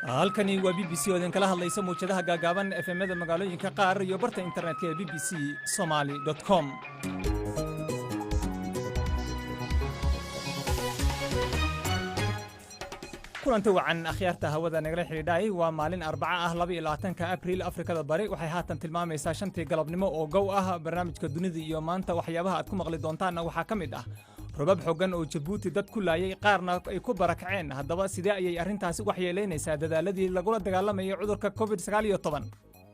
Halkani waa BBC oo idinkala hadlaysa mawjadaha gaagaaban, FM-yada magaalooyinka qaar iyo barta internetka ee bbcsomali.com. Kulanti wacan, akhyaarta hawada nagala xidhiidhay. Waa maalin Arbaca ah, 22-ka Abriil. Afrikada Bari waxay haatan tilmaamaysaa 5-tii galabnimo oo gow ah. Barnaamijka Dunida iyo Maanta waxyaabaha aad ku maqli doontaanna waxaa ka mid ah robab xooggan oo Jabuuti dad ku laayay, qaarna ay ku barakaceen. Haddaba, sidee ayay arrintaasi waxyeelaynaysaa dadaaladii lagula dagaalamayay cudurka COVID-19?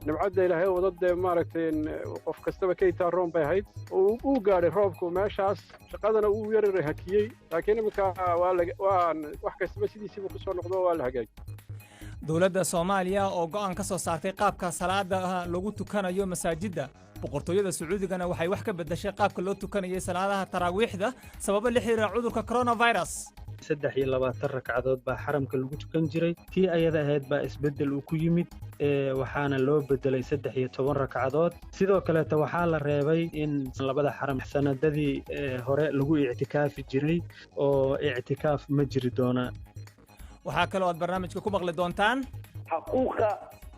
Nimcadda Ilaahay wada dee, maaragtay, qof kastaba kaytaa roon bay ahayd. Uu gaadhay roobku meeshaas, shaqadana uu yarara hakiyey, laakiin iminka waan wax kastaba sidiisiiba ku soo noqdo, waa la hagaajiyey. Dowladda Soomaaliya oo go'aan ka soo saartay qaabka salaada lagu tukanayo masaajidda. Boqortooyada Sacuudigana waxay wax ka beddashay qaabka loo tukanayay salaadaha taraawiixda sababo la xiriira cudurka coronavirus. 23 ragcadood baa xaramka lagu tukan jiray. Tii ayada ahayd baa isbeddel uu ku yimid, waxaana loo beddelay 13 ragcadood. Sidoo kaleeta waxaa la reebay in labada xaram sanadadii hore lagu ictikaafi jiray, oo ictikaaf ma jiri doona. Waxaa kaloo aad barnaamijka ku maqli doontaan: Xaquuqa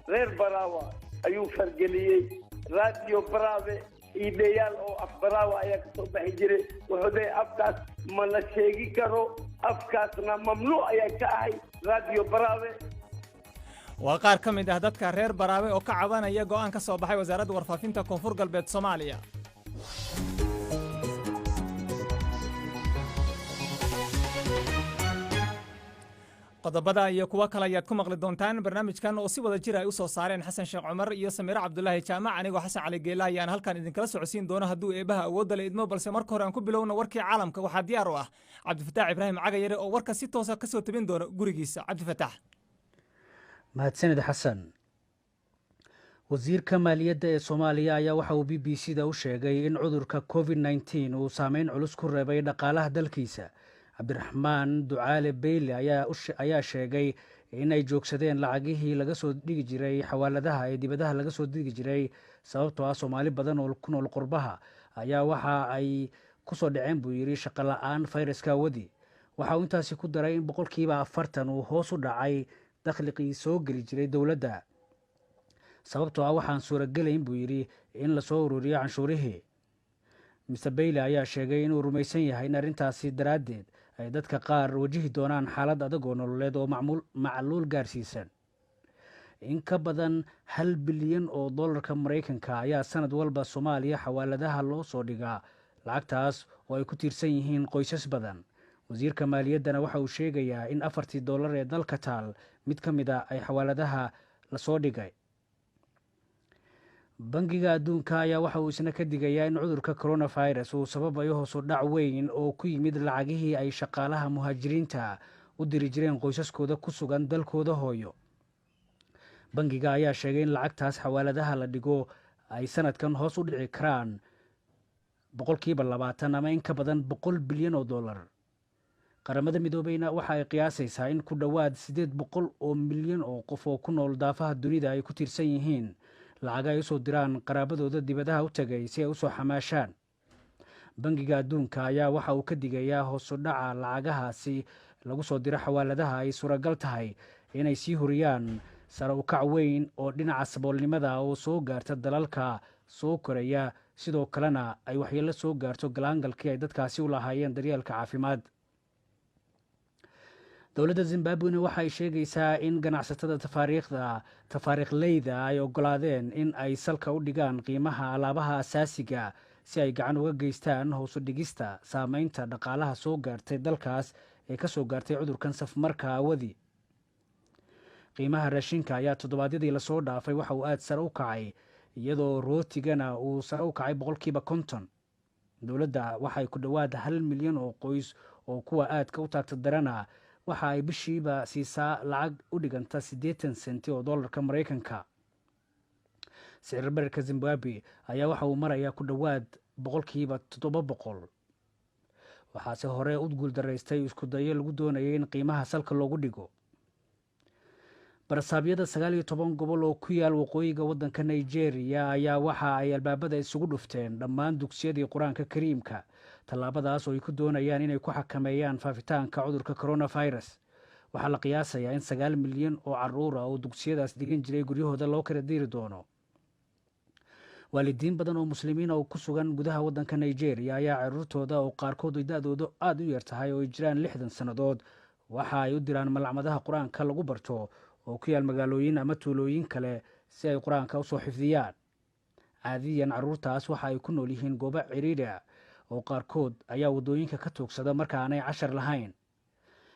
reer Baraawa ayuu fargeliyey. Raadiyo Baraawe iideyaal oo af Baraawa ayaa ka soo baxi jiray. Wuxuu leeyay, afkaas ma la sheegi karo, afkaasna mamnuuc ayaa ka ahay Raadiyo Baraawe. Waa qaar ka mid ah dadka reer Baraawe oo ka cabanaya go'aan ka soo baxay Wasaaradda Warfaafinta Koonfur Galbeed Soomaaliya. Qodobada iyo kuwo kale ayaad ku maqli doontaan barnaamijkan oo si wada jir ay u soo saareen Xasan Sheekh Cumar iyo Samiire Cabdulaahi Jaamac. Anigoo Xasan Cali Geela ayaan halkan idinkala socodsiin doono hadduu Eebaha awoodda la idmo. Balse marka hore aan ku bilowno warkii caalamka. Waxaa diyaar u ah Cabdifataax Ibraahim Cagayare oo warka si toosa ka soo tabin doono gurigiisa. Cabdifataax. Mahadsanid, Xasan. Wasiirka maaliyadda ee Soomaaliya ayaa waxa uu BBC da u sheegay in cudurka COVID-19 uu saameyn culus ku reebay dhaqaalaha dalkiisa. Cabdiraxmaan Ducaale Beyle ayaa sheegay in ay joogsadeen lacagihii laga soo dhigi jiray xawaaladaha ee dibadaha laga soo dhigi jiray, sababtoo ah Soomaali badan oo ku nool qurbaha ayaa waxa ay kusoo dhaceen, buu yidhi, shaqo la-aan fayraska wadi. Waxa uu intaasi ku daray in 40% uu hoos u dhacay dakhliqii soo geli jiray dowladda, sababtoo ah waxaan suuragelayn, buu yidhi, in lasoo ururiyo canshuurihii. Mister Bayle ayaa sheegay inuu rumaysan yahay in arrintaasi daraaddeed ay dadka qaar wajihi doonaan xaalad adag oo nololeed oo macluul gaarsiisan. In ka badan 1 bilyan oo dollarka Maraykanka ayaa sanad walba Soomaaliya xawaaladaha loo soo dhigaa, lacagtaas oo ay ku tiirsan yihiin qoysas badan. Wasiirka maaliyaddana waxa uu sheegayaa in afartii dollar ee dalka taal mid ka mid a ay xawaaladaha lasoo dhigay. Bangiga Adduunka ayaa waxa uu isna ka digayaa in cudurka coronavirus uu sababayo hoosu dhac weyn oo ku yimid lacagihii ay shaqaalaha muhaajiriinta u diri jireen qoysaskooda ku sugan dalkooda hooyo. Bangiga ayaa sheegay in lacagtaas xawaaladaha la dhigo ay sanadkan hoos u dhici karaan 20% ama in ka badan 100 bilyan oo dollar. Qaramada Midoobeyna waxa ay qiyaasaysaa in ku dhowaad 800 oo milyan oo qof oo ku nool daafaha dunida ay ku tiirsan yihiin lacag ay usoo diraan qaraabadooda dibadaha u tagay si ay usoo xamaashaan. Bangiga Adduunka ayaa waxa uu ka digayaa hoosu dhaca lacagahaasi lagu soo diro xawaaladaha ay suuragal tahay inay sii huriyaan sare u kac weyn oo dhinaca saboolnimada oo soo gaarta dalalka soo koraya, sidoo kalena ay waxyeello soo gaarto galaangalkii ay dadkaasi u lahaayeen daryeelka caafimaad. Dowladda Zimbabwena waxa ay sheegaysaa in ganacsatada tafaariikhda tafaariikhleyda ay ogolaadeen in ay salka u dhigaan qiimaha alaabaha asaasiga si ay gacan uga geystaan hoosu dhigista saameynta dhaqaalaha soo gaartay dalkaas ee kasoo gaartay cudurkan safmarka awadi. Qiimaha raashinka ayaa toddobaadyadii lasoo dhaafay waxa uu aada sare u kacay, iyadoo rootigana uu sare u kacay 50%. Dowladda waxay ku dhowaad 1 milyan oo qoys oo kuwa aadka u taagta darana waxa ay bishiiba siisaa lacag u dhiganta 80 senti oo dollarka Maraykanka. Sicir bararka Zimbabwe ayaa waxa uu marayaa ku dhowaad 700%. Waxaase hore u guuldaraystay isku dayo lagu doonayay in qiimaha salka loogu dhigo. Barasaabyada 19 gobol oo ku yaal waqooyiga waddanka Nigeria ayaa waxa ay albaabada isugu dhufteen dhammaan dugsiyadii Qur-aanka Kariimka, tallaabadaas oo ay ku doonayaan inay ku xakameeyaan faafitaanka cudurka coronavirus. Waxaa la qiyaasayaa in 9 milyan oo caruura oo dugsiyadaas dhigan jiray guryahooda loo kala diri doono. Waalidiin badan oo Muslimiin oo ku sugan gudaha waddanka Nigeria ayaa caruurtooda, oo qaarkood ay da-doodu aada u yar tahay oo ay jiraan 60 sannadood, waxa ay u diraan malcamadaha Qur-aanka lagu barto oo ku yaal magaalooyin ama tuulooyin kale si ay Qur-aanka usoo xifdiyaan. Caadiyan caruurtaas waxa ay ku nool yihiin goobo cidhiidha oo qaarkood ayaa waddooyinka ka tuugsada marka aanay cashar lahayn.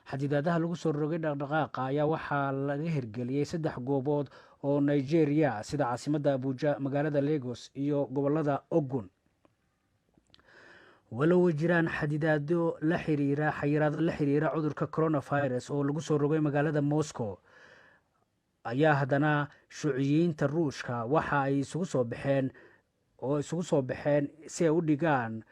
Xadidaadaha lagu soo rogay dhaqdhaqaaqa ayaa waxaa laga hirgeliyey saddex goobood oo Nigeria, sida caasimadda Abuja, magaalada Lagos iyo gobolada Ogun. Walow jiraan xadidaado la xiriira xayiraado la xiriira cudurka coronavirus oo lagu soo rogay magaalada Moscow, ayaa haddana shuuciyiinta Ruushka waxa ay isugu soo baxeen si ay u dhigaan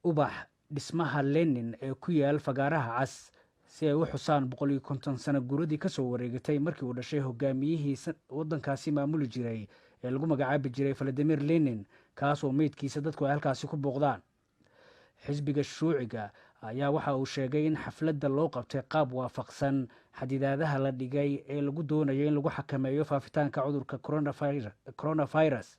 ubax dhismaha Lenin ee ku yaal Fagaaraha Cas, si ay u xusaan 150 sano guradii kasoo wareegatay markii uu dhashay hogaamiyihii waddankaasi maamuli jiray ee lagu magacaabi jiray Valadimir Lenin, kaas oo meydkiisa dadku ay halkaasi ku booqdaan. Xisbiga Shuuciga ayaa waxa uu sheegay in xafladda loo qabtay qaab waafaqsan xadidaadaha la dhigay ee lagu doonayo in lagu xakameeyo faafitaanka cudurka coronavirus.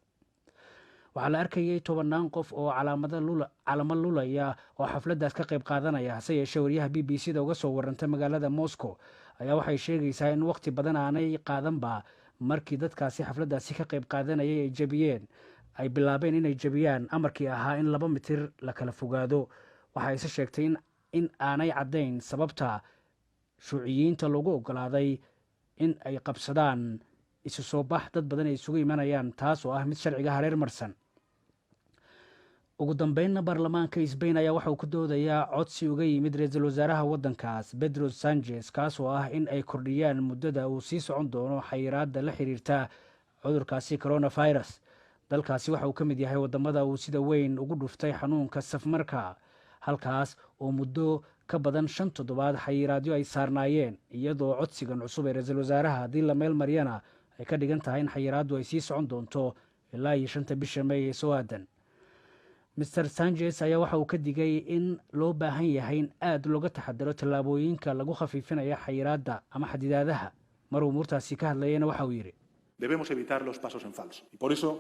Waxaa la arkayay tobannaan qof oo calaamada calamo lulaya oo xafladdaas ka qayb qaadanaya. Hase yeeshee, wariyaha BBC da uga soo warantay magaalada Moscow ayaa waxay sheegaysaa in waqti badan aanay qaadanba markii dadkaasi xafladdaasi ka qayb qaadanayay ay jabiyeen, ay bilaabeen inay jabiyaan amarkii ahaa in 2 mitir la kala fogaado. Waxa ise sheegtay in aanay caddayn sababta shuuciyiinta loogu ogolaaday in ay qabsadaan isu soo bax dad badan ay isugu imanayaan, taas oo ah mid sharciga hareer marsan. Ugu dambeynna, baarlamaanka Sbain ayaa waxa uu ku doodayaa codsi uga yimid ra-iisul wasaaraha waddankaas Pedro Sanchez, kaas oo ah in ay kordhiyaan muddada uu sii socon doono xayiraadda la xiriirta cudurkaasi coronavirus. Dalkaasi waxa uu ka mid yahay wadamada uu sida weyn ugu dhuftay xanuunka safmarka, halkaas oo muddo ka badan 5 toddobaad xayiraadyo ay saarnaayeen, iyadoo codsigan cusub ee ra-iisul wasaaraha haddii la meel mariyana ay ka dhigan tahay in xayiraaddu ay sii socon doonto ilaa iyo 5-ta bisha May ee soo aadan. Mister Sanchez ayaa waxa uu ka digay in loo baahan yahay in aada looga taxadaro tallaabooyinka lagu khafiifinaya xayiraadda ama xadidaadaha. Mar umuurtaasi ka hadlayana waxa uu yidhi: Debemos evitar los pasos en falso. Y por eso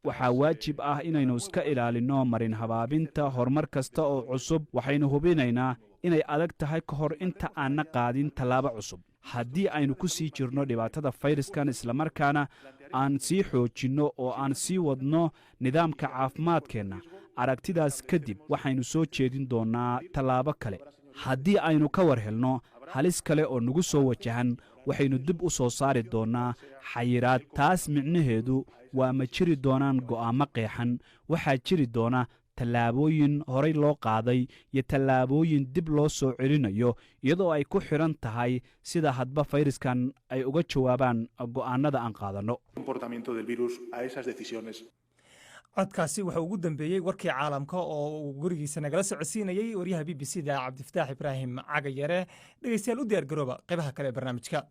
Waxaa waajib ah inaynu iska ilaalinno marin habaabinta horumar kasta oo cusub. Waxaynu hubinaynaa inay adag tahay ka hor inta aanna qaadin tallaabo cusub. Haddii aynu ku sii jirno dhibaatada fayraskan, islamarkaana aan sii xoojinno oo aan sii wadno nidaamka caafimaadkeenna, aragtidaas kadib waxaynu soo jeedin doonnaa tallaabo kale. Haddii aynu ka war helno halis kale oo nagu soo wajahan, waxaynu dib u soo saari doonnaa xayiraad. Taas micnaheedu waa ma jiri doonaan go'aammo qeexan. Waxaa jiri doona tallaabooyin horay loo qaaday iyo tallaabooyin dib loo soo celinayo, iyadoo ay ku xidhan tahay sida hadba fayraskan ay uga jawaabaan go'aannada aan qaadanno. Comportamiento del virus a esas decisiones. Codkaasi wuxuu ugu dambeeyey warkii caalamka oo uu gurigiisa nagala socodsiinayey waryaha BBC da Cabdifataax Ibraahim Cagayare. Dhegeystayaal, u diyaar garooba qaybaha kale ee barnaamijka.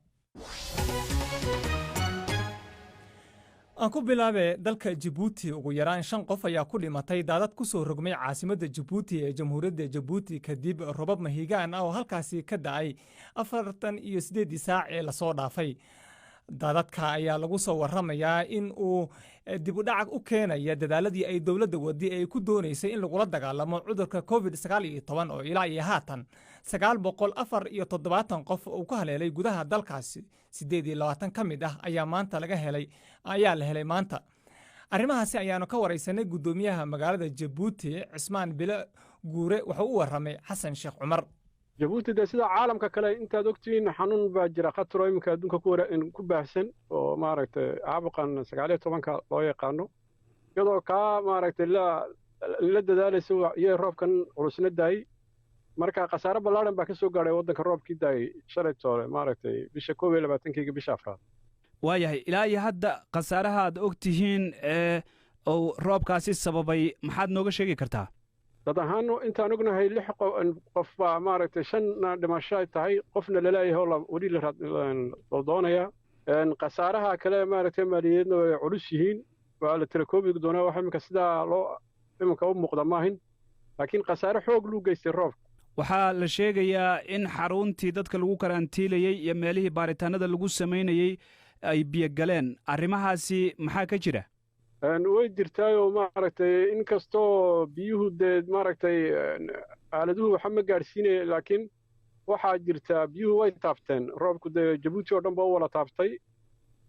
Aan ku bilaabe dalka Jabuuti. Ugu yaraan shan qof ayaa ku dhimatay daadad ku soo rogmay caasimadda Jabuuti ee Jamhuuriyadda Jabuuti, kadib robab mahiigaan ah oo halkaasi ka da'ay 48-dii saac ee lasoo dhaafay. Daadadka ayaa lagu soo waramayaa in uu dib u dhac u keenaya dadaaladii ay dowladda wadi ay ku doonaysay in lagula dagaalamo cudurka COVID 19, oo ilaa iyo haatan 974 qof uu ku haleelay gudaha dalkaasi. 28 ka mid ah ayaa maanta laga helay, ayaa la helay maanta. Arrimahaasi ayaanu ka waraysanay guddoomiyaha magaalada Jabuuti, Cismaan Bile Guure. Wuxuu u warramay Xasan Sheekh Cumar. Jabuuti dee sida caalamka kale intaad ogtihiin xanuun baa jira khataro iminka adduunka ku baahsan oo maaragtay caabuqan 19-ka loo yaqaano. Iyadoo kaa maaragtay la dadaalaysa iyo roobkan culusna daayey, marka khasaare ballaadhan baa ka soo gaadhay waddanka roobkii daayey shalay toole, maaragtay bisha 21-keyga bisha afraad. Waayahay, ilaa iyo hadda khasaaraha aad og tihiin ee uu roobkaasi sababay maxaad nooga sheegi kartaa? Dad ahaan intaan ognahay lix qof baa maaragtay, shanna dhimasho ay tahay, qofna laleeyahay oo weli la doonaya. Khasaaraha kale maaragtay maaliyadeedna way culus yihiin, waa la tirakoobi doonaa. Wax iminka sidaa loo iminka u muuqda maahin, laakiin khasaare xoog luu geystay roobka. Waxaa la sheegayaa in xaruntii dadka lagu karantiilayey iyo meelihii baaritaanada lagu samaynayey ay biyo galeen. Arrimahaasi maxaa ka jira? Way jirtaayoo, maaragtay, inkastoo biyuhu dee, maaragtay, aaladuhu waxa ma gaadhsiinaya, laakiin waxaa jirtaa biyuhu way taabteen. Roobku dee Jabuuti oo dhan ba u wala taabtay.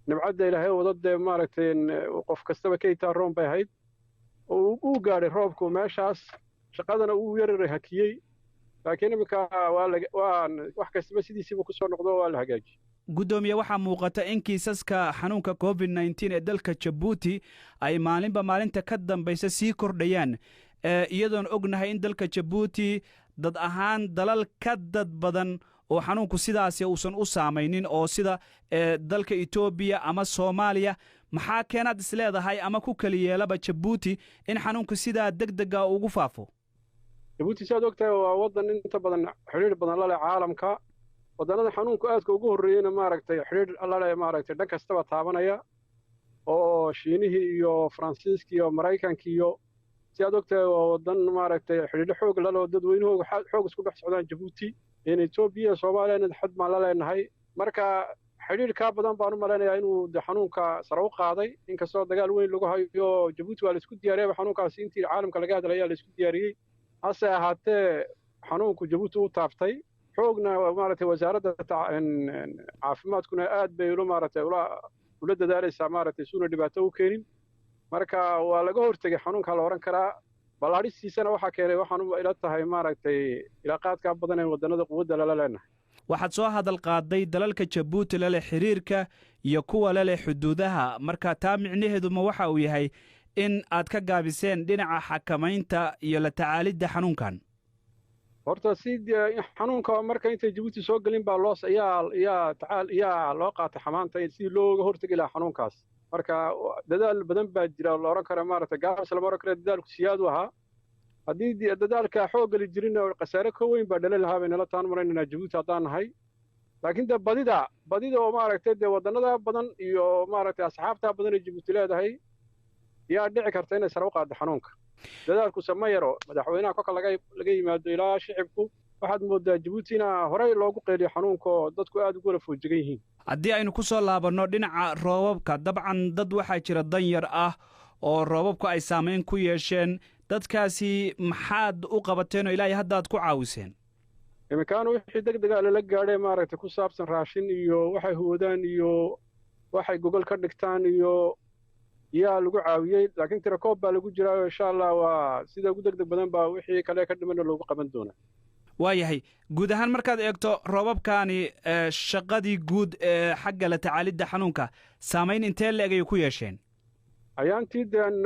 Nimcadda Ilaahay wada dee, maaragtay, qof kastaba ka itaa roon bay ahayd oo uu gaadhay roobku meeshaas, shaqadana uu yarar hakiyey, laakiin iminka waa la waa wax kastaba sidiisiiba kusoo noqdo, waa la hagaajiyey. Guddoomiye, waxaa muuqata in kiisaska xanuunka COVID-19 ee dalka Jabuuti ay maalinba maalinta ka dambaysa sii kordhayaan, iyadoon ognahay in dalka Jabuuti dad ahaan dalal ka dad badan oo xanuunku sidaasi uusan u saamaynin, oo sida dalka Etoobiya ama Soomaaliya. Maxaa keenaad isleedahay ama ku keli yeelaba Jabuuti in xanuunku sidaa deg dega ugu faafo? Jabuuti, siaad og tahay, waa waddan inta badan xidhiidh badan la leh caalamka. Waddannada xanuunku aadka ugu horreeyeyna, maaragtay, xidhiidh la leh, maaragtay, dhan kastaba taabanaya, oo Shiinihii iyo Faransiiskii iyo Maraykankii iyo, si aad og tahay, waa waddan, maaragtay, xidhiidho xoog la leh oo dadweynahooga xoog isku dhex socdaan. Jabuuti in Etoobiya, Soomaaliyana xad baan la leenahay. Marka xidhiidhkaa badan baan u malaynayaa inuu de xanuunka sare u qaaday, inkastoo dagaal weyn lagu hayo. Jabuuti waa la isku diyaariyaba xanuunkaasi, intii caalamka laga hadlaya ayaa la isku diyaariyey. Hase ahaatee xanuunku Jabuuti u taabtay xoogna, maaragtay, wasaaradda caafimaadkuna aad bay ula, maaragtay, ula dadaalaysaa, maaragtay, suuna dhibaato u keenin. Marka waa laga hortegay xanuunka la odhan karaa. Ballaadhistiisana waxaa keenay, waxaan ila tahay, maaragtay, ilaaqaadkaa badan ee waddannada quwadda lala leenahay. Waxaad soo hadal qaaday dalalka Jabuuti leleh xiriirka iyo kuwa leleh xuduudaha. Marka taa micnaheedu ma waxa uu yahay in aad ka gaabiseen dhinaca xakamaynta iyo la tacaalidda xanuunkan? Horta si xanuunka marka intay Jabuuti soo gelin baa loo yaa tacaal yaa loo qaatay xamaanta sidii looga hortegi lahaa xanuunkaas. Marka dadaal badan baa jira la odhan kara, maaragtay, gaabis lama odhan kara, dadaalku siyaadu ahaa. Haddii dadaalka xooggali jirin, khasaare ka weyn baa dhalin lahaa bay nala taan maraynaynaa Jabuuti haddaan nahay. Laakiin de badida oo, maaragtay, dee waddannada badan iyo, maaragtay, asxaabtaa badan ee Jabuuti leedahay yaa dhici karta inay sare u qaaddo xanuunka. Dadaalkuse ma yaro. Madaxweynaha kolka laga yimaado ilaa shicibku, waxaad moodaa Jabuuti inaa horey loogu qeeliyo xanuunka oo dadku aad ugu wala foojigan yihiin. Haddii aynu ku soo laabanno dhinaca roobabka, dabcan dad waxaa jira danyar ah oo roobabku ay saamayn ku yeesheen. Dadkaasi maxaad u qabateen oo ilaahay haddaad ku caawiseen? Iminkaana wixii deg degaa lala gaadhay, maaragtay, ku saabsan raashin iyo waxay huwadaan iyo waxay gogol ka dhigtaan iyo yaa lagu caawiyey, laakiin tirakoob baa lagu jiraayo. Insha Allah waa sida ugu deg deg badan baa wixii kale ka dhimana loogu qaban doonaa. Waayahay, guud ahaan markaad eegto roobabkaani, shaqadii guud ee xagga la tacaalidda xanuunka saamayn intee le'eg ay ku yeesheen? Ayaantii deen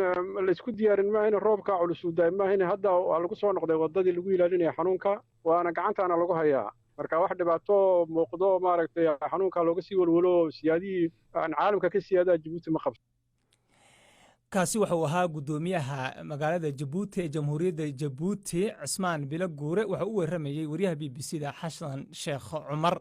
laysku diyaarin maahayne, roobkaa culus uu daay maahayne, hadda waa lagu soo noqday waddadii lagu ilaalinaya xanuunka, waana gacantaana lagu hayaa. Marka wax dhibaato muuqdo, maaragtay, xanuunka looga sii walwalo siyaadihii aan caalamka ka siyaadaa Jabuuti ma qabto. Kaasi wuxuu ahaa guddoomiyaha magaalada Jabuuti ee Jamhuuriyadda Jabuuti, Cismaan Bilo Guure. Wuxuu u waramayey wariyaha BBC da Xasan Sheekh Cumar.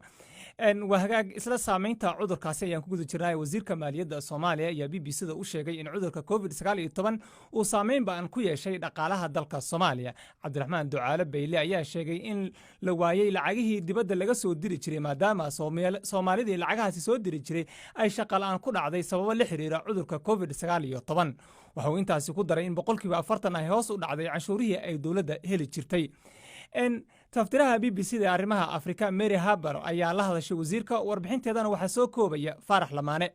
Waa hagaag, isla saamaynta cudurkaasi ayaan ku guda jirnay. Wasiirka maaliyadda Soomaaliya ayaa BBC da u sheegay in cudurka COVID-19 uu saameyn ba'an ku yeeshay dhaqaalaha dalka Soomaaliya. Cabdiraxmaan Ducaale Bayle ayaa sheegay in la waayey lacagihii dibadda laga soo diri jiray, maadaama Soomaalidii lacagahaasi soo diri jiray ay shaqala'aan ku dhacday sababo la xiriira cudurka COVID-19. Waxa uu intaasi ku daray in 40% ay hoos u dhacday canshuurihii ay dowladda heli jirtay. Taftiraha BBC da arrimaha Afrika, Mary Haber, ayaa la hadashay wasiirka. Warbixinteedana waxaa soo koobaya Faarax Lamaane.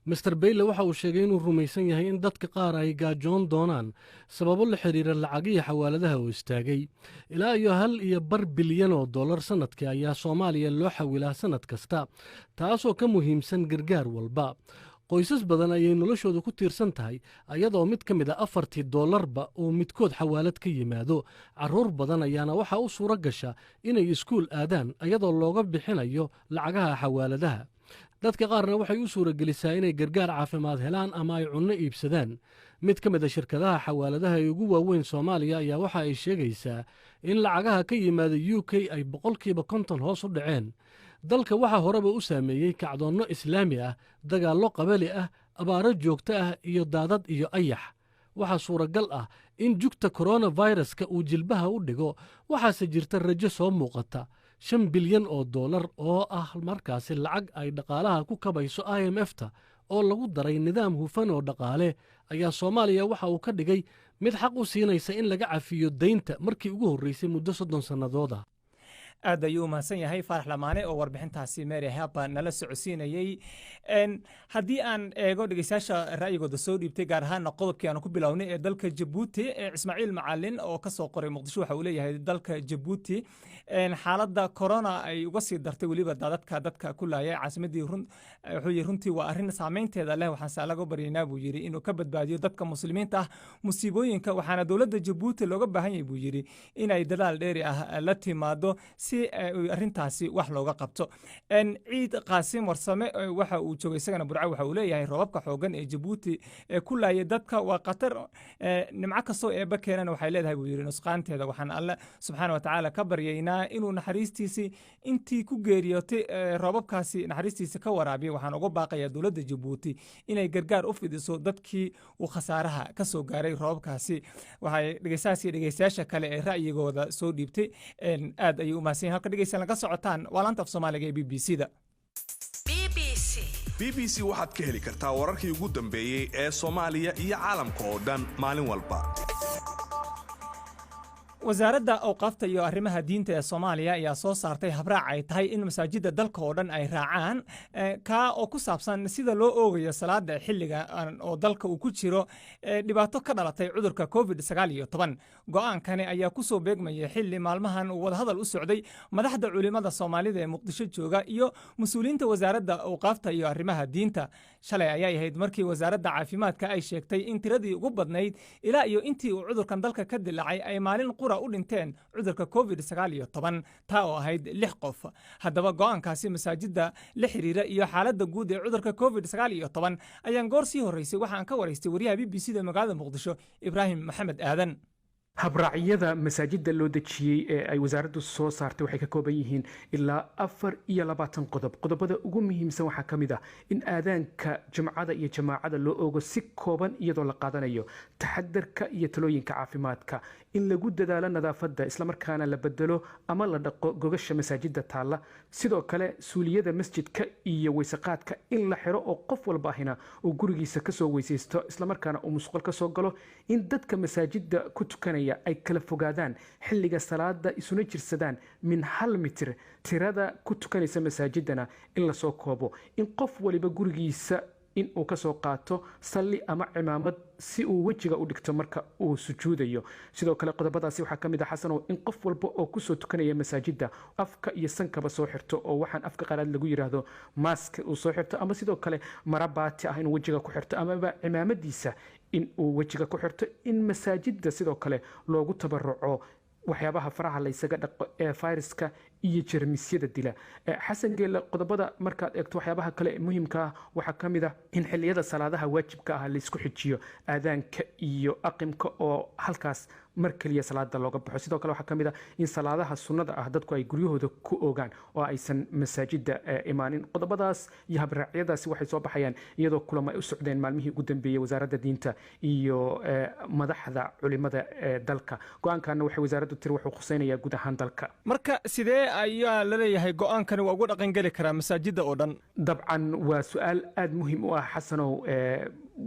Mister Bayle waxa uu sheegay inuu rumaysan yahay in dadka qaar ay gaajoon doonaan sababo la xidhiira lacagihii xawaaladaha oo istaagay. Ilaa iyo 1.5 bilyan oo dollar sannadkii ayaa Soomaaliya loo xawilaa sannad kasta, taasoo ka muhiimsan gargaar walba. Qoysas badan ayay noloshoodu ku tiirsan tahay, ayadoo mid ka mid a afartii dollarba uu midkood xawaalad ka yimaado. Carruur badan ayaana waxaa u suuro gasha inay iskuul aadaan ayadoo looga bixinayo lacagaha xawaaladaha. Dadka qaarna waxay u suuragelisaa inay gargaar caafimaad helaan ama ay cunno iibsadaan. Mid ka mid a shirkadaha xawaaladaha ee ugu waaweyn Soomaaliya ayaa waxa ay sheegaysaa in lacagaha ka yimaada UK ay 50% hoos u dhaceen. Dalka waxaa horeba u saameeyey kacdoonno islaami ah, dagaallo qabali ah, abaaro joogto ah iyo daadad iyo ayax. Waxaa suuragal ah in jugta koronaviruska uu jilbaha u dhigo, waxaase jirta rajo soo muuqata. $5 bilyan oo ah markaasi lacag ay dhaqaalaha ku kabayso IMF-ta oo lagu daray nidaam hufan oo dhaqaale ayaa Soomaaliya waxa uu ka dhigay mid xaq u siinaysa in laga cafiyo deynta markii ugu horreysay muddo 30 sannadood ah. Aad ayuu umahadsan yahay Faarax Lamaane oo warbixintaasi Mary Hapa nala socodsiinayey. Haddii aan eego dhegeystayaasha ra'yigooda soo dhiibtay, gaar ahaana qodobkii aanu ku bilownay ee dalka Jabuuti, Ismaaciil Macalin oo ka soo qoray Muqdisho waxa uu leeyahay: dalka Jabuuti xaaladda corona ay uga sii dartay, weliba daadadka dadka ku laayay caasimadii run. Wuxuu yidhi: runtii waa arrin saameynteeda leh, waxaanse laga baryaynaa, buu yidhi, inuu ka badbaadiyo dadka Muslimiinta ah musiibooyinka, waxaana dowladda Jabuuti looga baahan yahay, buu yidhi, inay dadaal dheeri ah la timaado si arrintaasi wax looga qabto. Ciid Qaasim Warsame waxa uu joogay isagana Burco. Waxa uu leeyahay: roobabka xoogan ee Jabuuti ee ku laayay dadka waa khatar, nimco kastoo Eebba keenana waxay leedahay, buu yidhi, nusqaanteeda. Waxaan Alle subxaana watacaala ka baryaynaa inuu naxariistiisii intii ku geeriyootay roobabkaasi naxariistiisa ka waraabiya. Waxaan uga baaqayaa dowladda Jabuuti inay gargaar u fidiso dadkii uu khasaaraha ka soo gaaray roobabkaasi. Waxay dhegeystahaas iyo dhegeystayaasha kale ee ra'yigooda soo dhiibtay aad ayay u mahadsan yihin. Halka dhegeystayaal naga socotaan waa laanta af Soomaaliga ee BBC da. BBC waxaad ka heli kartaa wararkii ugu dambeeyey ee Soomaaliya iyo caalamka oo dhan maalin walba. Wasaaradda Awqaafta iyo Arrimaha Diinta ee Soomaaliya ayaa soo saartay habraac ay tahay in masaajidda dalka oo dhan ay raacaan, kaa oo ku saabsan sida loo oogayo salaada xilliga oo dalka uu ku jiro dhibaato ka dhalatay cudurka COVID-19. Go'aankani ayaa ku soo beegmaya xilli maalmahan uu wadahadal u socday madaxda culimada Soomaalida ee Muqdisho jooga iyo mas-uuliyiinta Wasaaradda Awqaafta iyo Arrimaha Diinta. Shalay ayay ahayd markii Wasaaradda Caafimaadka ay sheegtay in tiradii ugu badnayd ilaa iyo intii uu cudurkan dalka ka dilaacay ay maalin qura u dhinteen cudurka COVID-19, taa oo ahayd lix qof. Haddaba go'aankaasi masaajidda la xiriira iyo xaaladda guud ee cudurka COVID-19 ayaan goor sii horreysay waxaan ka waraystay wariyaha BBC da magaalada Muqdisho, Ibraahim Maxamed Aadan. Habraacyada masaajidda loo dejiyey ee ay wasaaraddu soo saartay waxay ka kooban yihiin ilaa 24 qodob. Qodobada ugu muhiimsan waxaa ka mid ah in aadaanka jumcada iyo jamaacada loo ogo si kooban, iyadoo la qaadanayo taxadarka iyo talooyinka caafimaadka, in lagu dadaalo nadaafadda, islamarkaana la bedelo ama la dhaqo gogasha masaajidda taalla, sidoo kale suuliyada masjidka iyo weysaqaadka in la xiro oo qof walba ahina uu gurigiisa kasoo weysaysto, islamarkaana uu musqul kasoo galo, in dadka masaajidda ku tukanaya ay kala fogaadaan xilliga salaada, isuna jirsadaan min 1 mitir, tirada ku tukanaysa masaajidana in lasoo koobo, in qof waliba gurigiisa in uu kasoo qaato salli ama cimaamad si uu wejiga u dhigto marka uu sujuudayo. Sidoo kale qodobadaasi waxaa ka mid ah, Xasanow, in qof walba oo kusoo tukanaya masaajidda afka iyo sankaba soo xirto, oo waxaan afka qalaad lagu yiraahdo mask uu soo xirto, ama sidoo kale mara baati ah inuu wejiga ku xirto, amaba cimaamadiisa in uu wejiga ku xirto, in masaajidda sidoo kale loogu tabaruco waxyaabaha faraha laysaga dhaqo ee fayraska iyo jermisyada dila. Xasan Geelle, qodobada markaad eegto, waxyaabaha kale ee muhiimka ah waxaa ka mid ah in xilliyada salaadaha waajibka ah laysku xijiyo aadaanka iyo aqimka, oo halkaas mar keliya salaada looga baxo. Sidoo kale waxaa ka mid ah in salaadaha sunnada ah dadku ay guryahooda ku ogaan oo aysan masaajidda imaanin. Qodobadaas iyo habraacyadaasi waxay soo baxayaan iyadoo kulamo ay u socdeen maalmihii ugu dambeeyey wasaaradda diinta iyo madaxda culimada ee dalka. Go'aankaana waxay wasaaraddu tiri wuxuu khuseynayaa guud ahaan dalka. Marka sidee ayaa la leeyahay go'aankani waa ugu dhaqangeli karaa masaajidda oo dhan? Dabcan waa su'aal aada muhiim u ah, Xasanow.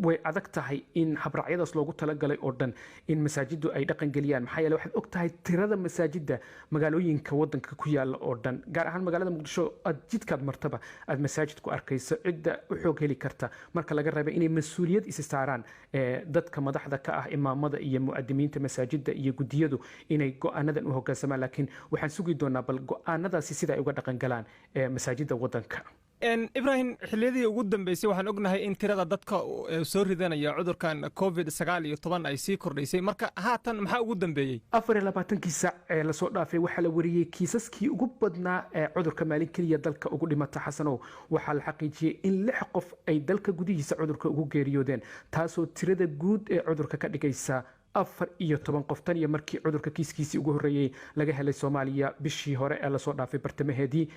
Way adag tahay in habraacyadaas loogu talagalay oo dhan in masaajiddu ay dhaqan geliyaan, maxaa yeele waxaad og tahay tirada masaajidda magaalooyinka wadanka ku yaala oo dhan, gaar ahaan magaalada Muqdisho, aad jidkaad martaba aad masaajid ku arkayso. Cidda u xoog heli karta, marka laga reebay inay mas-uuliyad isi saaraan dadka madaxda ka ah, imaamada iyo mu'adimiinta masaajidda iyo guddiyadu, inay go'aanadan u hoggaansamaan, laakiin waxaan sugi doonaa bal go'aanadaasi sida ay uga dhaqan galaan masaajidda wadanka. Ibrahim, xilliyadii ugu dambeysay waxaan ognahay in tirada dadka soo ridanaya cudurkan COVID-19 ay sii kordhaysay. Marka haatan maxaa ugu dambeeyey? 24-kii saac ee lasoo dhaafay waxaa la wariyey kiisaskii ugu badnaa ee cudurka maalin keliya dalka ugu dhimata. Xasanow, waxaa la xaqiijiyey in lix qof ay dalka gudihiisa cudurka ugu geeriyoodeen, taasoo tirada guud ee cudurka ka dhigaysa 14 qof tan iyo markii cudurka kiiskiisii ugu horreeyey laga helay Soomaaliya bishii hore ee lasoo dhaafay bartamaheedii.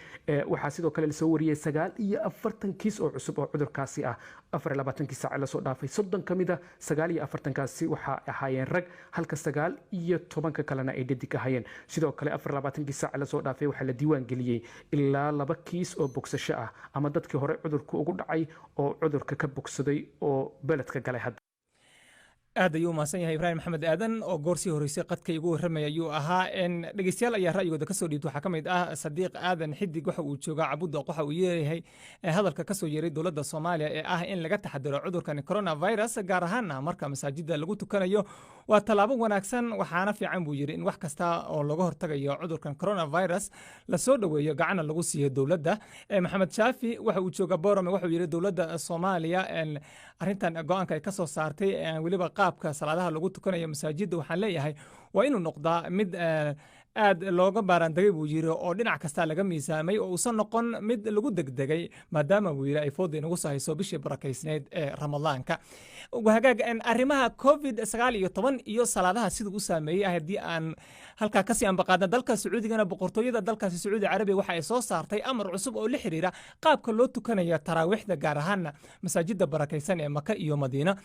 Waxaa sidoo kale lasoo wariyey 49 kiis oo cusub oo cudurkaasi ah 24-kii saac ee lasoo dhaafay. 30 ka mid a 49-kaasi waxaa ahaayeen rag, halka 19-ka kalena ay dhadig ahaayeen. Sidoo kale 24-kii saac ee lasoo dhaafay waxaa la diiwaan geliyey ilaa 2 kiis oo bogsasho ah, ama dadkii hore cudurku ugu dhacay oo cudurka ka bogsaday oo beledka galay hadda. Aad ayuu umahadsan yahay Ibraahim Maxamed Aadan oo goorsii horreysay qadka igu warramaya ayuu ahaa. Dhegeystayaal ayaa ra'yigooda kasoo dhiibta. Waxaa ka mid ah Sadiiq Aadan Xidig, waxa uu joogaa Cabudoq. Waxa uu yeeyahay hadalka kasoo yeeray dowladda Soomaaliya ee ah in laga taxadiro cudurkan coronavirus, gaar ahaana marka masaajida lagu tukanayo, waa tallaabo wanaagsan, waxaana fiican buu yidhi in wax kasta oo looga hortagayo cudurkan coronavirus lasoo dhoweeyo, gacana lagu siiyo dowladda. Maxamed Shaafi waxa uu joogaa Borame. Wuxuu yidhi dowladda Soomaaliya arrintan go'aanka ay kasoo saartay, weliba qaabka salaadaha lagu tukanayo masaajidda, waxaan leeyahay waa inuu noqdaa mid aad looga baaraandegay buu yiri, oo dhinac kasta laga miisaamay, oo uusan noqon mid lagu degdegay, maadaama buu yiri ay fooda inagu soo hayso bishii barakaysneyd ee Ramadaanka. Hagaag, arrimaha COVID-19 iyo salaadaha siduu u saameeyey haddii aan halkaa kasii ambaqaadna, dalka Sacuudigana boqortooyada dalkaasi Sacuudi Carabiya waxa ay soo saartay amar cusub oo la xiriira qaabka loo tukanaya taraawiixda, gaar ahaana masaajida barakaysan ee Maka iyo Madiina.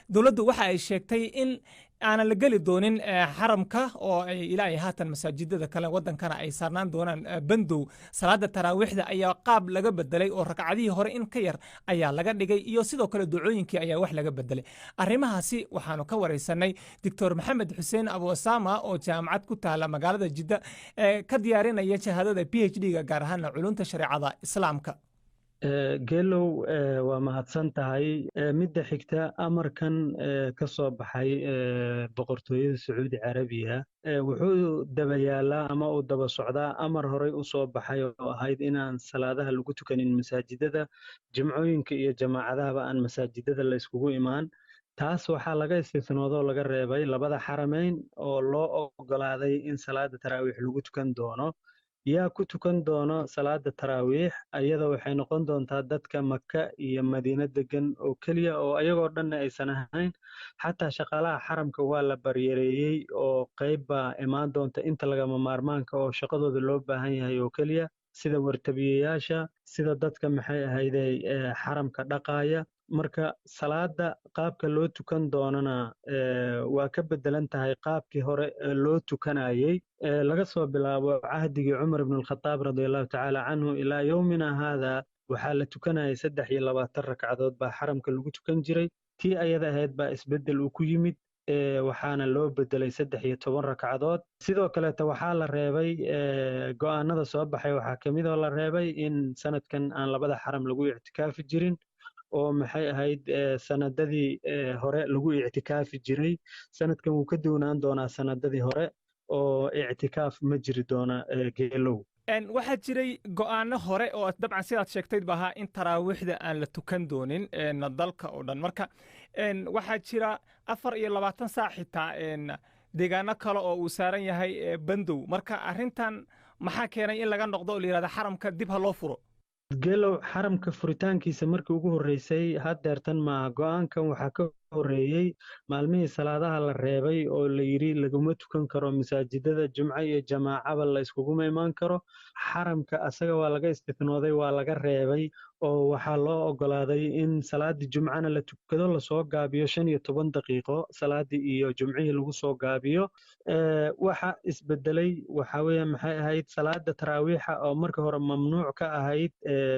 Dowladdu waxa ay sheegtay in aanan la geli doonin xaramka, oo ay ilaa ay haatan masaajidada kale wadankana ay saarnaan doonaan bandow. Salaada taraawiixda ayaa qaab laga bedelay, oo ragcadihii hore in ka yar ayaa laga dhigay, iyo sidoo kale ducooyinkii ayaa wax laga bedelay. Arrimahaasi waxaanu ka wareysanay Doctor Maxamed Xuseen Abu Osama oo jaamacad ku taala magaalada Jidda ka diyaarinaya shahaadada PhD-ga, gaar ahaana culunta shareecada Islaamka. Geelow, waa mahadsan tahay. Midda xigta, amarkan ka soo baxay Boqortooyada Sacuudi Carabiya wuxuu daba yaalaa ama uu daba socdaa amar horey u soo baxay oo ahayd inaan salaadaha lagu tukanin masaajidada, jimcooyinka iyo jamaacadahaba aan masaajidada la iskugu imaan. Taas waxaa laga istisnoodoo laga reebay labada xarameyn oo loo ogolaaday in salaada taraawiix lagu tukan doono. Yaa ku tukan doono salaada taraawiix? Ayada waxay noqon doontaa dadka Maka iyo Madiino degan oo keliya, oo ayagoo dhanna aysan ahayn. Xataa shaqaalaha xaramka waa la baryareeyey, oo qayb baa imaan doonta inta lagama maarmaanka oo shaqadooda loo baahan yahay oo keliya, sida wartabiyeyaasha, sida dadka maxay ahayday xaramka dhaqaaya. Marka salaada qaabka loo tukan doonana waa ka bedelan tahay qaabkii hore loo tukanayey laga soo bilaabo cahdigii Cumar ibn Alkhataab radiallahu tacaala canhu ilaa yowmina haada. Waxaa la tukanayay 23 ragcadood baa xaramka lagu tukan jiray. Tii ayada ahayd baa isbeddel uu ku yimid, waxaana loo bedelay 13 ragcadood. Sidoo kaleeta waxaa la reebay, go'aanada soo baxay waxaa kamid oo la reebay in sanadkan aan labada xaram lagu ictikaafi jirin, oo maxay ahayd sanadadii hore lagu ictikaafi jiray. Sanadkan wuu ka duwanaan doonaa sanadadii hore oo ictikaaf ma jiri doona, Geelow. Waxaa jiray go'aano hore oo dabcan sidaad sheegtayd ba ahaa in taraawiixda aan la tukan doonin dalka oo dhan. Marka waxaa jira 24 saac xitaa deegaano kale oo uu saaran yahay bandow. Marka arrintan maxaa keenay in laga noqdo oo la yidhahda xaramka dib ha loo furo? Geelow, xaramka furitaankiisa markii ugu horreysay haddeertan maaha. Go'aankan waxaa ka horreeyey maalmihii salaadaha la reebay oo la yidhi laguma tukan karo masaajidada, jumco iyo jamaacaba la iskuguma imaan karo. Xaramka asaga waa laga istisnooday, waa laga reebay, oo waxaa loo ogolaaday in salaadii jumcana la tukado, lasoo gaabiyo 15 daqiiqo salaadii iyo jumcihii lagu soo gaabiyo. Waxa isbedelay waxa weeye maxay ahayd salaada taraawiixa oo marka hore mamnuuc ka ahayd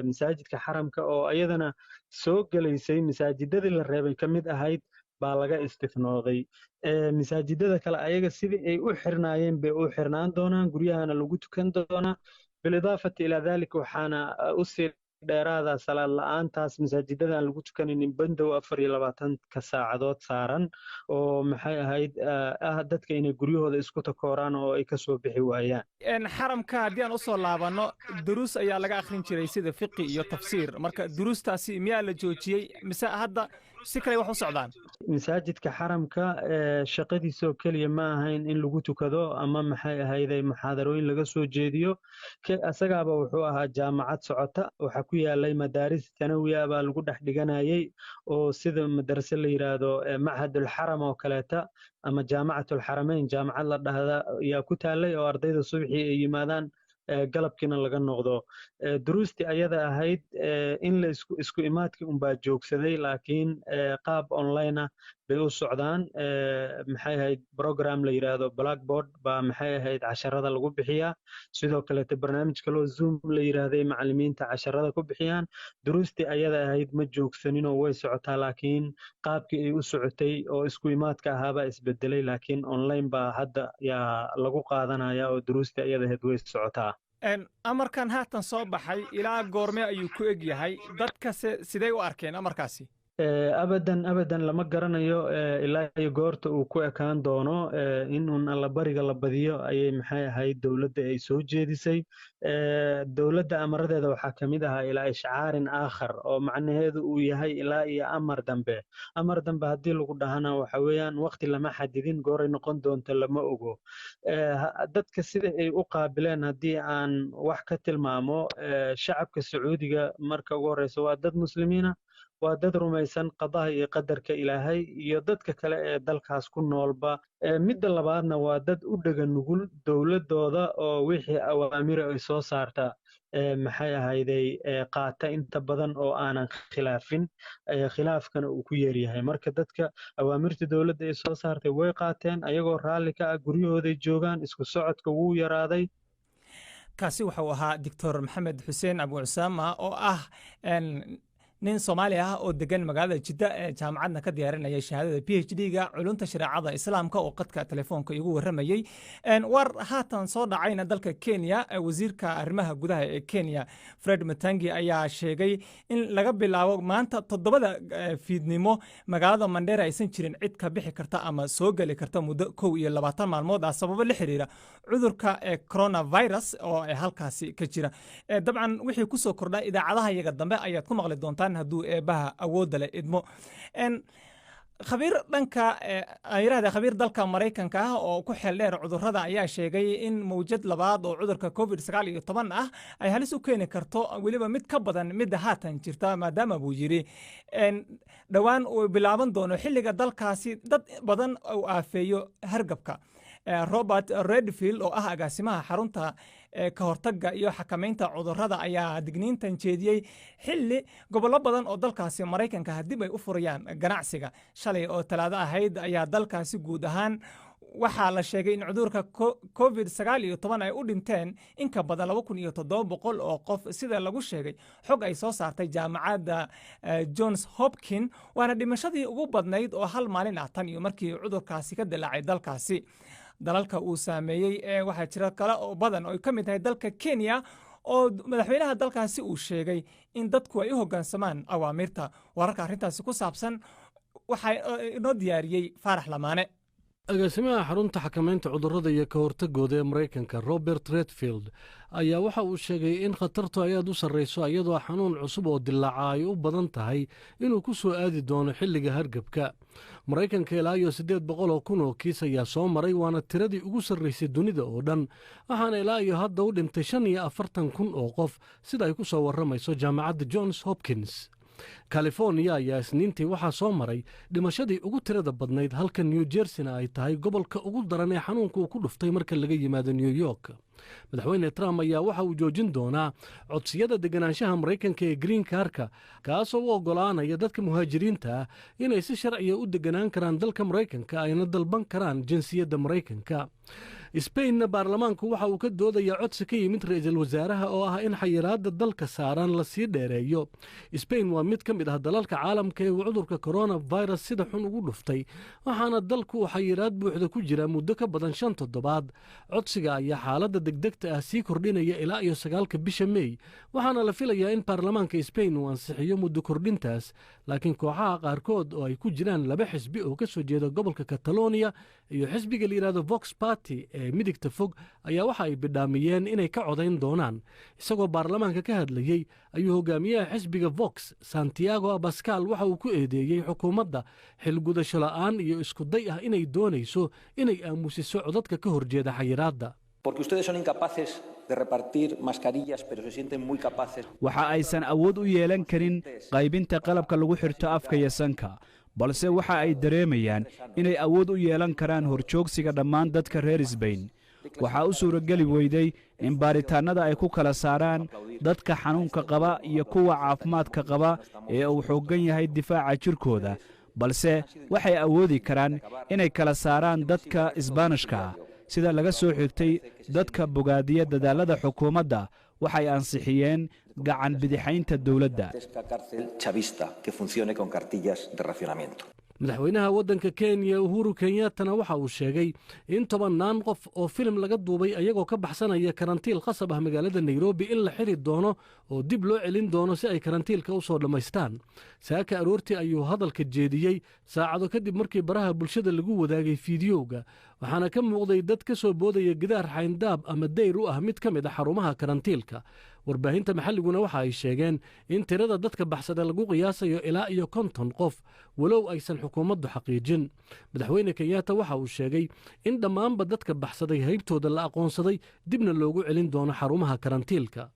masaajidka xaramka, oo iyadana soo gelaysay masaajidadii la reebay ka mid ahayd, baa laga istifnooday. Masaajidada kale ayaga sidii ay u xirnaayeen bay u xirnaan doonaan, guryahana lagu tukan doonaa. Bilidaafati ilaa dalik, waxaana usii dheeraada salaad la'aantaas masaajidada aan lagu tukanaynin bandow 24-ka saacadood saaran, oo maxay ahayd ah dadka inay guryahooda isku takooraan oo ay kasoo bixi waayaan. Xaramka haddii aan usoo laabanno, duruus ayaa laga akhrin jiray sida fiqi iyo tafsiir. Marka duruustaasi miyaa la joojiyey mise hadda Si kale wax u socdaan? Masaajidka Xaramka shaqadiisoo keliya ma ahayn in lagu tukado ama, maxay ahayday, muxaadarooyin laga soo jeediyo. Isagaaba wuxuu ahaa jaamacad socota. Waxaa ku yaalay madaaris tanawiya baa lagu dhex dhiganayay, oo sida madarase la yidhaahdo Machadulxaram oo kaleeta ama Jaamacatulxarameyn, jaamacad la dhahda ayaa ku taalay, oo ardayda subaxii ay yimaadaan, galabkiina laga noqdo. Duruustii ayada ahayd in la isku imaadkii unbaa joogsaday, laakiin qaab online ah bay u socdaan. Maxay ahayd, program la yidhaahdo Blackboard baa, maxay ahayd, casharada lagu bixiyaa. Sidoo kaleete barnaamij kaloo Zoom la yidhaahday macallimiinta casharada ku bixiyaan. Duruustii ayada ahayd ma joogsaninoo way socotaa, laakiin qaabkii ay u socotay oo isku imaadka ahaabaa isbedelay, laakiin online baa hadda yaa lagu qaadanaya oo duruustii ayada ahayd way socotaa. Amarkan haatan soo baxay ilaa goorme ayuu ku eg yahay? Dadkase sidee u arkeen amarkaasi? Abadan, abadan lama garanayo ilaa iyo goorta uu ku ekaan doono. Inuun allabariga la badiyo ayay, maxay ahayd, dowladda ay soo jeedisay. Dowladda amaradeeda waxaa ka mid ahaa "ilaa ishcaarin aakhar", oo macnaheedu uu yahay ilaa iyo amar dambe. Amar dambe haddii lagu dhahana, waxa weeyaan waqti lama xadidin, gooray noqon doonto lama ogo. Dadka sida ay u qaabileen haddii aan wax ka tilmaamo, shacabka Sacuudiga marka ugu horeysa waa dad Muslimiina, waa dad rumaysan qadaha iyo qadarka Ilaahay iyo dadka kale ee dalkaas ku noolba. Midda labaadna, waa dad u dhega nugul dowladooda oo wixii awaamira ay soo saarta, maxay ahayday, qaata inta badan oo aanan khilaafin, khilaafkana uu ku yeeryahay. Marka dadka awaamirta dowladda ay soo saartay way qaateen ayagoo raalli ka ah, guryahooday joogaan, isku socodka wuu yaraaday. Kaasi wuxuu ahaa Doctor Maxamed Xuseen Abu Cusaama, oo ah nin Soomaali ah oo degan magaalada Jidda ee jaamacadna ka diyaarinaya shahaadada PhD-ga culunta shareecada Islaamka, oo qadka telefoonka igu warramayey. War haatan soo dhacayna, dalka Kenya, wasiirka arrimaha gudaha ee Kenya Fred Matiang'i ayaa sheegay in laga bilaabo maanta 7da fiidnimo magaalada Mandera aysan jirin cid ka bixi karta ama soo geli karta muddo 21 maalmood ah, sababo la xiriira cudurka coronavirus oo halkaasi ka jira. Dabcan wixii kusoo kordha idaacadaha iyaga dambe ayaad ku maqli doontaan hadduu Eebaha awoodda leh idmo. Khabiir dhanka yirahda, khabiir dalka Maraykanka ah oo ku xeel dheer cudurrada ayaa sheegay in mawjad labaad oo cudurka COVID-19 ah ay halis u keeni karto, weliba mid ka badan midda haatan jirta, maadaama, buu yidhi, dhowaan uu bilaaban doono xilliga dalkaasi dad badan uu aafeeyo hargabka. Robert Redfield, oo ah agaasimaha xarunta ka hortagga iyo xakamaynta cudurrada, ayaa digniintan jeediyey xilli gobollo badan oo dalkaasi Maraykanka dib ay u furayaan ganacsiga. Shalay oo Talaado ahayd ayaa dalkaasi guud ahaan waxaa la sheegay in cudurka COVID-19 ay u dhinteen in ka badan 2700 oo qof, sida lagu sheegay xog ay soo saartay Jaamacadda Johns Hopkins, waana dhimashadii ugu badnayd oo hal maalin ah tan iyo markii cudurkaasi ka dilaacay dalkaasi. Dalalka uu saameeyey ee waxaa jira kale oo badan oo ay ka mid tahay dalka Kenya, oo madaxweynaha dalkaasi uu sheegay in dadku ay u hoggaansamaan awaamirta. Wararka arrintaasi ku saabsan waxaa inoo diyaariyey Faarax Lamaane. Agaasimaha xarunta xakamaynta cudurrada iyo ka hortagooda ee Maraykanka Robert Redfield ayaa waxa uu sheegay in khatartu ay aad u sarrayso, iyadoo xanuun cusub oo dilaaca ay u badan tahay inuu ku soo aadi doono xilliga hargabka. Maraykanka ilaa iyo 800,000 oo kiis ayaa soo maray, waana tiradii ugu sarraysay dunida oo dhan, waxaana ilaa iyo hadda u dhintay 45,000 oo qof, sida ay ku soo warramayso Jaamacadda Johns Hopkins. California ayaa Isniintii waxaa soo maray dhimashadii ugu tirada badnayd, halka New Jerseyna ay tahay gobolka ugu daran ee xanuunka uu ku dhuftay marka laga yimaado New York. Madaxweyne Trump ayaa waxa uu joojin doonaa codsiyada deganaanshaha Maraykanka ee green cardka, kaasoo u oggolaanaya dadka muhaajiriinta ah inay si sharciya u deganaan karaan dalka Maraykanka, ayna dalban karaan jinsiyadda Maraykanka. Sbainna baarlamaanku waxa uu ka doodayaa codsi ka yimid ra-iisul wasaaraha oo ah in xayiraadda dalka saaran lasii dheereeyo. Sbain waa mid ka mid ah dalalka caalamka ee uu cudurka coronavirus sida xun ugu dhuftay, waxaana dalku uu xayiraad buuxda ku jiraa muddo ka badan 5 toddobaad. Codsiga ayaa xaaladda degdegta ah sii kordhinaya ilaa iyo 9ka bisha Mey, waxaana la filayaa in baarlamaanka Sbain uu ansixiyo muddo kordhintaas. Laakiin kooxaha qaarkood, oo ay ku jiraan laba xisbi oo ka soo jeeda gobolka Catalonia iyo xisbiga la yidhahdo Vox Party ee midigta fog, ayaa waxa ay bidhaamiyeen inay ka codayn doonaan. Isagoo baarlamaanka ka hadlayey ayuu hogaamiyaha xisbiga Vox, Santiago Abascal, waxa uu ku eedeeyey xukuumadda xilgudasho la'aan iyo iskuday ah inay doonayso inay aamusiso codadka ka horjeeda xayiraadda. Porque ustedes son incapaces de repartir mascarillas, pero se sienten muy capaces. Waxa aysan awood u yeelan karin qaybinta qalabka lagu xirto afka iyo sanka, balse waxa ay dareemayaan inay awood u yeelan karaan horjoogsiga dhammaan dadka reer Sbain. Waxaa u suurageli weyday in baaritaannada ay ku kala saaraan dadka xanuunka qaba iyo kuwa caafimaadka qaba ee uu xooggan yahay difaaca jirkooda, balse waxay awoodi karaan inay kala saaraan dadka Isbaanishka ah. Sida laga soo xigtay dadka bogaadiya dadaallada xukuumadda, waxay ansixiyeen gacan bidixaynta dowladda. Cárcel chavista que funcione con cartillas de racionamiento. Madaxweynaha waddanka Kenya, Uhuru Kenyattana, waxa uu sheegay in tobannaan qof oo filim laga duubay ayagoo ka baxsanaya karantiil khasab ah magaalada Nairobi in la xiri doono oo dib loo celin doono si ay karantiilka u soo dhammaystaan. Saaka aroortii ayuu hadalka jeediyey, saacado kadib markii baraha bulshada lagu wadaagay fiidiyowga, waxaana ka muuqday dad ka soo boodaya gidaar xayndaab ama dayr u ah mid ka mid ah xarumaha karantiilka. Warbaahinta maxalliguna waxa ay sheegeen in tirada dadka baxsada lagu qiyaasayo ilaa iyo 50 qof, walow aysan xukuumaddu xaqiijin. Madaxweyne Kenyatta waxa uu sheegay in dhammaanba dadka baxsaday haybtooda la aqoonsaday, dibna loogu celin doono xarumaha karantiilka.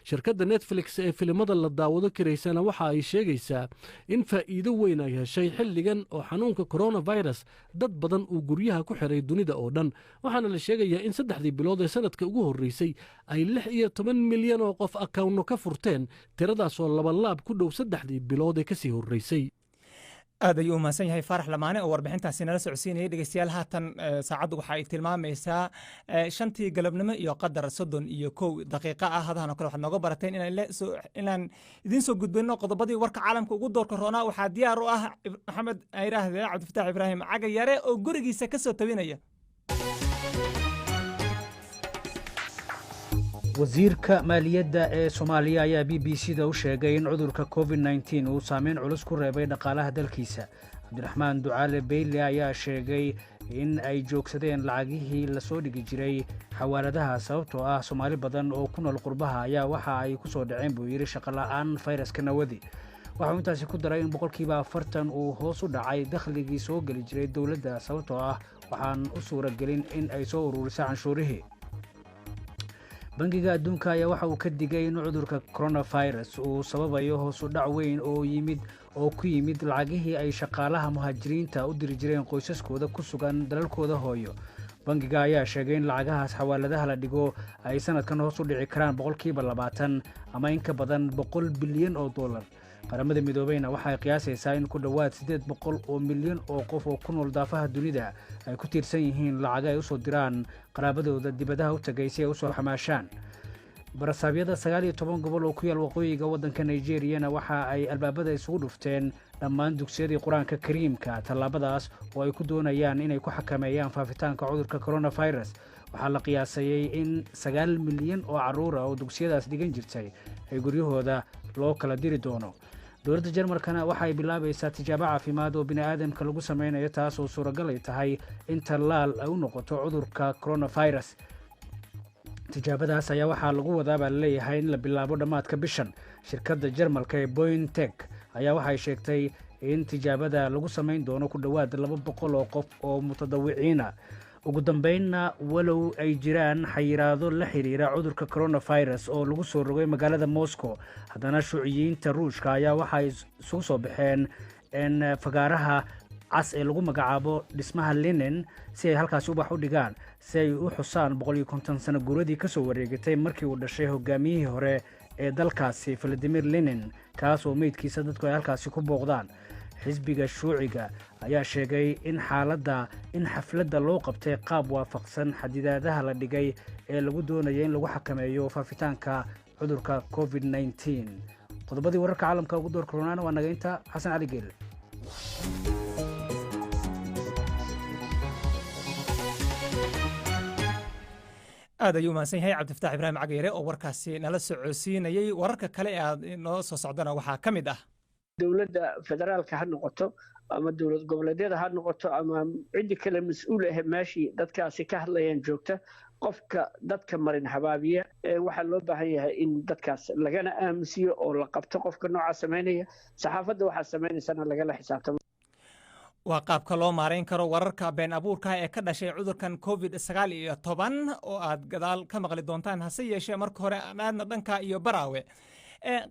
Shirkadda Netflix ee filimada la daawado karaysana waxa ay sheegaysaa in faa'iido weyn ay heshay xilligan oo xanuunka coronavirus dad badan uu guryaha ku xiray dunida oo dhan, waxaana la sheegayaa in 3dii bilood ee sanadka ugu horreysay ay 16 milyan oo qof akawno ka furteen, tiradaasoo labalaab ku dhow 3dii bilood ee kasii horreysay. Aad ayuu umahadsan yahay Faarax Lamaane oo warbixintaasi nala socodsiinayay. Dhegeystayaal, haatan saacaddu waxa ay tilmaamaysaa 5tii galabnimo iyo qadar 31 daqiiqo ah. Hadahan oo kale waxaad nooga barateen inaan idiin soo gudbino qodobadii warka caalamka ugu doorka roonaa. Waxaa diyaar u ah Maxamed ayraahde Cabdifataax Ibraahim Caga Yare oo gurigiisa ka soo tabinaya. Wasiirka maaliyadda ee Soomaaliya ayaa BBC da u sheegay in cudurka COVID 19 uu saameyn culus ku reebay dhaqaalaha dalkiisa. Cabdiraxmaan Ducaale Beyle ayaa sheegay in ay joogsadeen lacagihii lasoo dhigi jiray xawaaladaha, sababtoo ah Soomaali badan oo ku nool qurbaha ayaa waxa ay ku soo dhaceen, buu yidhi, shaqola'aan fayraska nawadi. Waxauu intaasi ku daray in 40% uu hoos u dhacay dakhligii soo geli jiray dowladda, sababtoo ah waxaan u suuragelin in ay soo ururiso canshuurihii. Bangiga Adduunka ayaa waxa uu ka digay in cudurka coronavirus uu sababayo hoos u dhac weyn oo ku yimid lacagihii ay shaqaalaha muhaajiriinta u diri jireen qoysaskooda ku sugan dalalkooda hooyo. Bangiga ayaa sheegay in lacagahaas xawaaladaha la dhigo ay sanadkan hoos u dhici karaan 20% ama in ka badan 100 bilyan oo dollar. Qaramada Midoobeyna waxay qiyaasaysaa in ku dhowaad 800 oo milyan oo qof oo ku nool daafaha dunida ay ku tiirsan yihiin lacaga ay usoo diraan qaraabadooda dibadaha u tagay si ay usoo xamaashaan. Barasaabyada 19 gobol oo ku yaal waqooyiga waddanka Nigeriyana waxa ay albaabada isugu dhufteen dhammaan dugsiyadii Qur-aanka Kariimka, tallaabadaas oo ay ku doonayaan inay ku xakameeyaan faafitaanka cudurka coronavirus. Waxaa la qiyaasayey in 9 milyan oo carruura oo dugsiyadaas dhigan jirtay ay guryahooda loo kala diri doono. Dowladda Jarmalkana waxaay bilaabaysaa tijaabo caafimaad oo bini aadamka lagu sameynayo, taas oo suuragal ay tahay in tallaal ay u noqoto cudurka coronavirus. Tijaabadaas ayaa waxaa lagu wadaa, baa laleeyahay, in la bilaabo dhammaadka bishan. Shirkadda Jarmalka ee BioNTech ayaa waxay sheegtay in tijaabada lagu samayn doono ku dhowaad 200 oo qof oo mutadawiciina. Ugu dambeynna, walow ay jiraan xayiraado la xiriira cudurka coronavirus oo lagu soo rogay magaalada Moscow, haddana shuuciyiinta Ruushka ayaa waxay isugu soo baxeen fagaaraha Cas ee lagu magacaabo dhismaha Lenin si ay halkaasi ubax u dhigaan, si ay u xusaan 150 sano guuradii kasoo wareegatay markii uu dhashay hogaamiyihii hore ee dalkaasi, Valadimir Lenin, kaas oo meydkiisa dadku ay halkaasi ku booqdaan. Xisbiga Shuuciga ayaa sheegay in xaaladda in xafladda loo qabtay qaab waafaqsan xadidaadaha la dhigay ee lagu doonaya in lagu xakameeyo faafitaanka cudurka COVID 19. Qodobadii wararka caalamka ugu door koronaana waa naga inta. Xasan Cali Geel. Aad ayuu umahadsan yahay Cabdifataax Ibraahim Cagayare oo warkaasi nala socodsiinayey. Wararka kale ee aad noo soo socdana waxaa ka mid ah: Dowladda federaalka ha noqoto ama dowlad goboleedyada ha noqoto ama ciddi kale mas-uul ah meeshii dadkaasi ka hadlayaan joogta, Qofka dadka marin habaabiya waxaa loo baahan yahay in dadkaas lagana aaminsiiyo oo la qabto qofka noocaa samaynaya, saxaafadda waxaa samaynaysana lagala xisaabtamo. Waa qaabka loo maarayn karo wararka been abuurka ee ka dhashay cudurkan COVID-19 oo aad gadaal ka maqli doontaan. Hase yeeshee, marka hore aan aadna dhanka iyo Baraawe.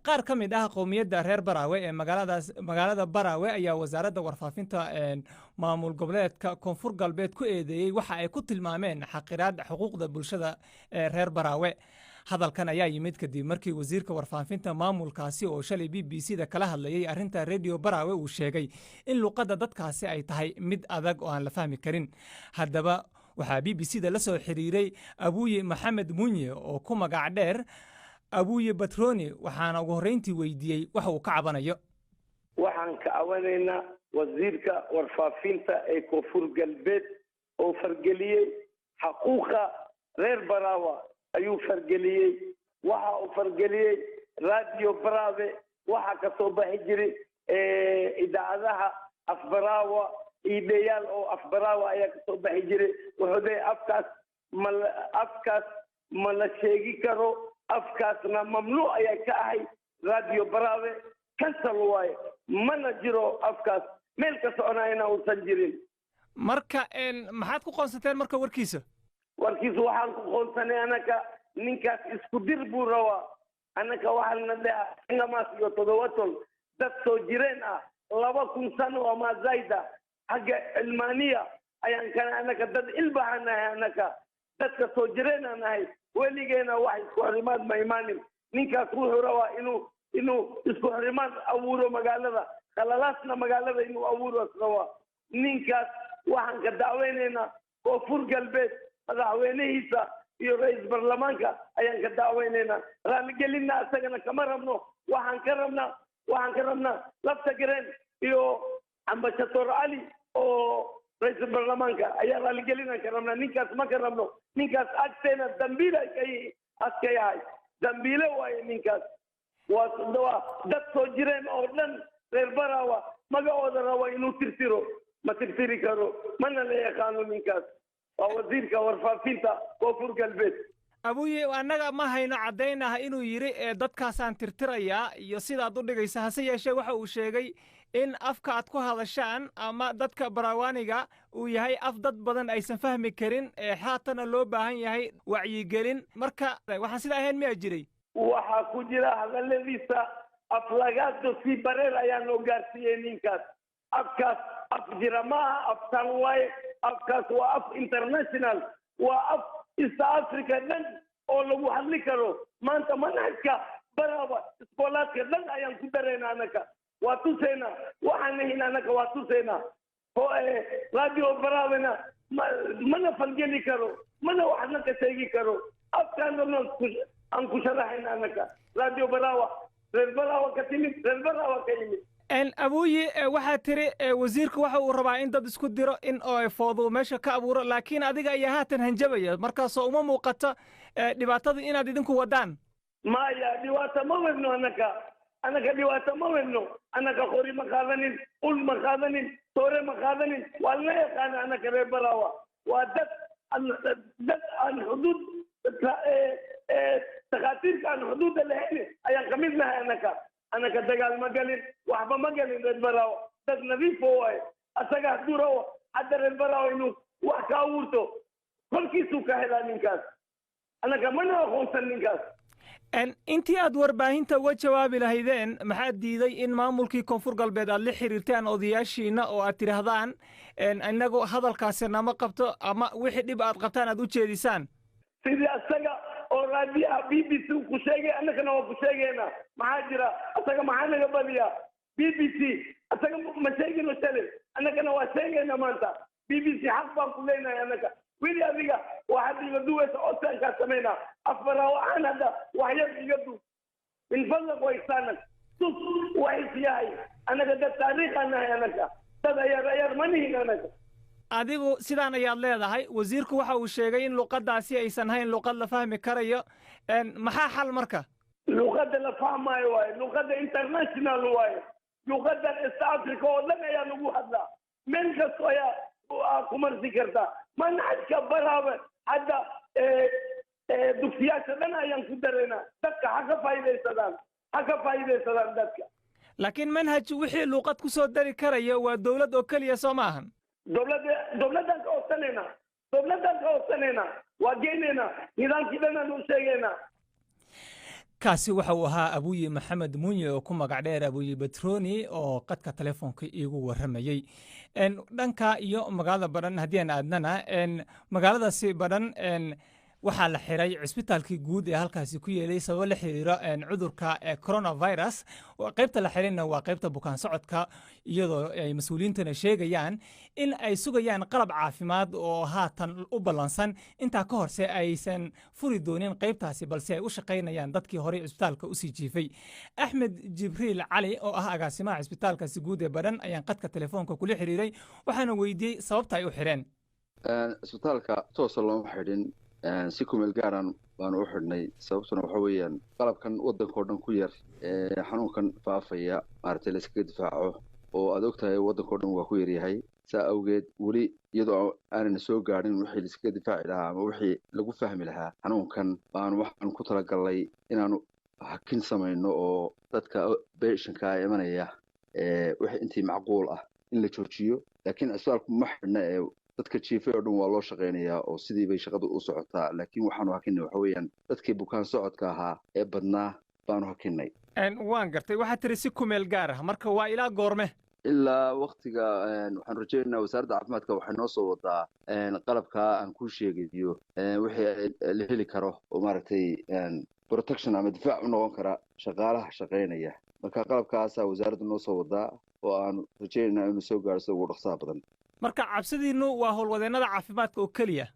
Qaar ka mid ah qowmiyadda reer Baraawe ee magaaladaas, magaalada Baraawe, ayaa Wasaaradda Warfaafinta maamul goboleedka Koonfur Galbeed ku eedeeyey waxa ay ku tilmaameen xaqiraad xuquuqda bulshada ee reer Baraawe. Hadalkan ayaa yimid kadib markii wasiirka warfaafinta maamulkaasi oo shalay BBC da kala hadlayey arrinta Radio Baraawe uu sheegay in luqadda dadkaasi ay tahay mid adag oo aan la fahmi karin. Haddaba, waxaa BBC da la soo xiriiray Abuye Maxamed Munye oo ku magac dheer Abuye Batroni, waxaana ugu horreyntii weydiiyey waxa uu ka cabanayo. Waxaan ka cabanaynaa wasiirka warfaafinta ee Koonfur Galbeed oo fargeliyey xaquuqa reer Baraawa ayuu fargeliyey. Waxa uu fargeliyey Radio Baraawe. Waxaa ka soo baxi jiray idaacadaha afbaraawa, iidayaal oo afbaraawa ayaa kasoo baxi jiray. Wuxuu leeyahy, afkaas ma la sheegi karo, afkaasna mamnuuc ayaa ka ahay Radio Baraawe, cancel waaye, mana jiro afkaas, meel ka soconayana uusan jirin. Marka maxaad ku qoonsateen marka warkiisa? Warkiisa waxaan ku qoonsanay, anaka ninkaas isku dir buu rabaa. Annaka waxaan na dhaha ngamaas iyo toddobatol dad soo jireen ah, 2000 sano ama zayda xagga cilmaaniya ayaan kana. Annaka dad ilbaxaan nahay, annaka dadka soo jireenaan nahay, weligeena wax isku xorimaad ma imaanin. Ninkaas wuxuu rabaa inuu isku xorimaad abuuro magaalada, khalalaasna magaalada inuu abuuro rabaa ninkaas. Waxaan ka dacweynaynaa Koonfur Galbeed madaxweynihiisa iyo ra-iisul baarlamaanka ayaan ka dacweynaynaa. Raaligelinna isagana kama rabno. Waxaan ka rabnaa Lafta Gareen iyo Ambassador Cali oo ra-iisul baarlamaanka ayaa raaligelinaan ka rabnaa. Ninkaas ma ka rabno. Ninkaas agteena dambiile aska yahay, dambiile waaye ninkaas. Waa dad soo jireen oo dhan reer Baraawa magacooda raba inuu tirtiro. Ma tirtiri karo, mana la yaqaano ninkaas. Waa wasiirka warfaafinta Koonfur Galbeed. Abuye, annaga ma hayno caddayn ah inuu yidhi ee dadkaasaan tirtirayaa iyo sidaad u dhigaysa. Hase yeeshee, waxa uu sheegay in afka aad ku hadashaan ama dadka Baraawaaniga uu yahay af dad badan aysan fahmi karin, ee haatana loo baahan yahay wacyigelin. Marka waxaan sidaa ahayn miyaa jiray? Waxaa ku jira hadalladiisa aflagaado, si bareer ayaa noo gaarsiiyey ninkaas. Afkaas af jira maaha, aftaan waaye. Afkaas waa af international, waa af East Africa dhan oo lagu hadli karo. Maanta manhajka Baraaba iskoolaadka dhan ayaan ku daraynaa. Anaka waa tusaynaa waxaan nahin, anaka waa tusaynaa. Radio Baraabena mana falgeli karo, mana waxna ka sheegi karo. Afkaan aan ku sharaxayna anaka Radio Baraawa reer Baraawa ka timid, reer Baraawa ka yimid. Abuuyi, waxaad tiri wasiirku waxa uu rabaa in dad isku diro, in foodu meesha ka abuuro, laakiin adiga ayaa haatan hanjabaya. Markaasoo uma muuqato dhibaatada inaad idinku wadaan? Maya, dhibaato ma wadno anaka. Anaka dhibaato ma wadno. Anaka qori ma qaadanin, ul ma qaadanin, toore ma qaadanin. Waa la yaqaana anaka reer Baraawa waa dad aan xuduud, takhaatiirka aan xuduudda lahayn ayaan kamid nahay anaka. Anaka dagaal ma galin, waxba ma galin. Reer Baraawa dad nadiifo waaye. Asaga hadduu rabo hadda reer Baraawa inuu wax ka abuurto, kolkiisuu ka helaa ninkaas. Anaka mana aqoonsan ninkaas. Intii aad warbaahinta uga jawaabi lahaydeen, maxaad diiday in maamulkii Koonfur Galbeed aad la xiriirtaan, odayaashiina, oo aad tidhaahdaan inagu hadalkaasi nama qabto, ama wixii dhib aad qabtaan aad u jeedisaan? Sidii asaga oo raadiyaha BBC ku sheegay, annagana waa ku sheegayna. Maxaa jira? Asaga maxaa naga badiyaa? BBC asaga ma sheegino shalay, annagana waa sheegayna maanta. BBC xaq baan ku leenahay annaga. Weli adiga waxaad iga duwaysa codsaankaa samaynaa afbaraawaxaan. Hadda waxyar iga duub, min fadlak wa ixsaanak. Tus waxis yahay. Annaga dad taariikhaan nahay, annaga dad ayaar ayaar ma nihin annaga. Adigu sidaan ayaad leedahay. Wasiirku waxa uu sheegay in luqaddaasi aysan hayn luqad la fahmi karayo. Maxaa xal marka? Luqadda la fahmaayo waaye, luqadda international waaye, luqaddan East Africa oo dhan ayaa lagu hadlaa, meel kasto ayaa ku marsi kartaa. Manhajka Baraaba hadda Dugsiyaasha dhan ayaan ku daraynaa. Dadka ha ka faa'iidaysadaan, ha ka faa'iidaysadaan dadka. Laakiin manhaj wixii luuqad ku soo dari karaya waa dowlad oo keliya, soo ma ahan? Dowladda, dowladdaan ka codsanaynaa, dowladdaan ka codsanaynaa, waa geynaynaa, nidaamkii dhan aan u sheegaynaa. Kaasi waxa uu ahaa Abuyi Maxamed Munye oo ku magac dheer Abuyi Batroni oo qadka telefoonka iigu warramayey. Dhanka iyo magaalada Badhan haddii aan aadnana, magaaladaasi Badhan waxaa la xiray cisbitaalkii guud ee halkaasi ku yeelay sababo la xiriira cudurka coronavirus. Qaybta la xirayna waa qaybta bukaan socodka, iyadoo ay mas-uuliyiintana sheegayaan in ay sugayaan qalab caafimaad oo haatan u ballansan. Intaa ka horse aysan furi doonin qaybtaasi, balse ay u shaqaynayaan dadkii horey cisbitaalka usii jiifay. Axmed Jibriil Cali oo ah agaasimaha cisbitaalkaasi guud ee Badhan ayaan qadka telefoonka kula xiriiray, waxaana weydiiyey sababta ay u xireen. Cisbitaalka toosa looma xidhin, si kumeel gaaran baanu u xidhnay. Sababtuna waxa weeyaan qalabkan waddanka oo dhan ku yar ee xanuunkan faafaya maaragtay la iskaga difaaco oo aad og tahay waddanka o dhan waa ku yaryahay. Saa awgeed weli iyadoo aanan soo gaadhin wixii la iskaga difaaci lahaa ama wixii lagu fahmi lahaa xanuunkan, baanu waxaan ku talagalnay inaanu hakin samayno oo dadka patientkaa imanaya wixii intii macquul ah in la joojiyo. Laakiin cisbitaalku ma xidhna ee dadka jiifay oo dhan waa loo shaqaynayaa oo sidii bay shaqadu u socotaa. Laakiin waxaanu hakinay waxa weeyaan dadkii bukaan socodka ahaa ee badnaa baanu hakinay. Waan gartay. Waxaad tiri si kumeel gaar ah, marka waa ilaa goorme? Ilaa waktiga waxaan rajaynaynaa wasaaradda caafimaadka waxay noo soo wadaa qalabkaa aan kuu sheegayo, wixii la heli karo oo maaragtay protection ama difaac u noqon kara shaqaalaha shaqaynaya. Marka qalabkaasaa wasaaraddu noo soo wadaa oo aanu rajaynaynaa inuu soo gaaro sida ugu dhaqsaha badan. Marka cabsidiinnu waa howlwadeennada caafimaadka oo keliya?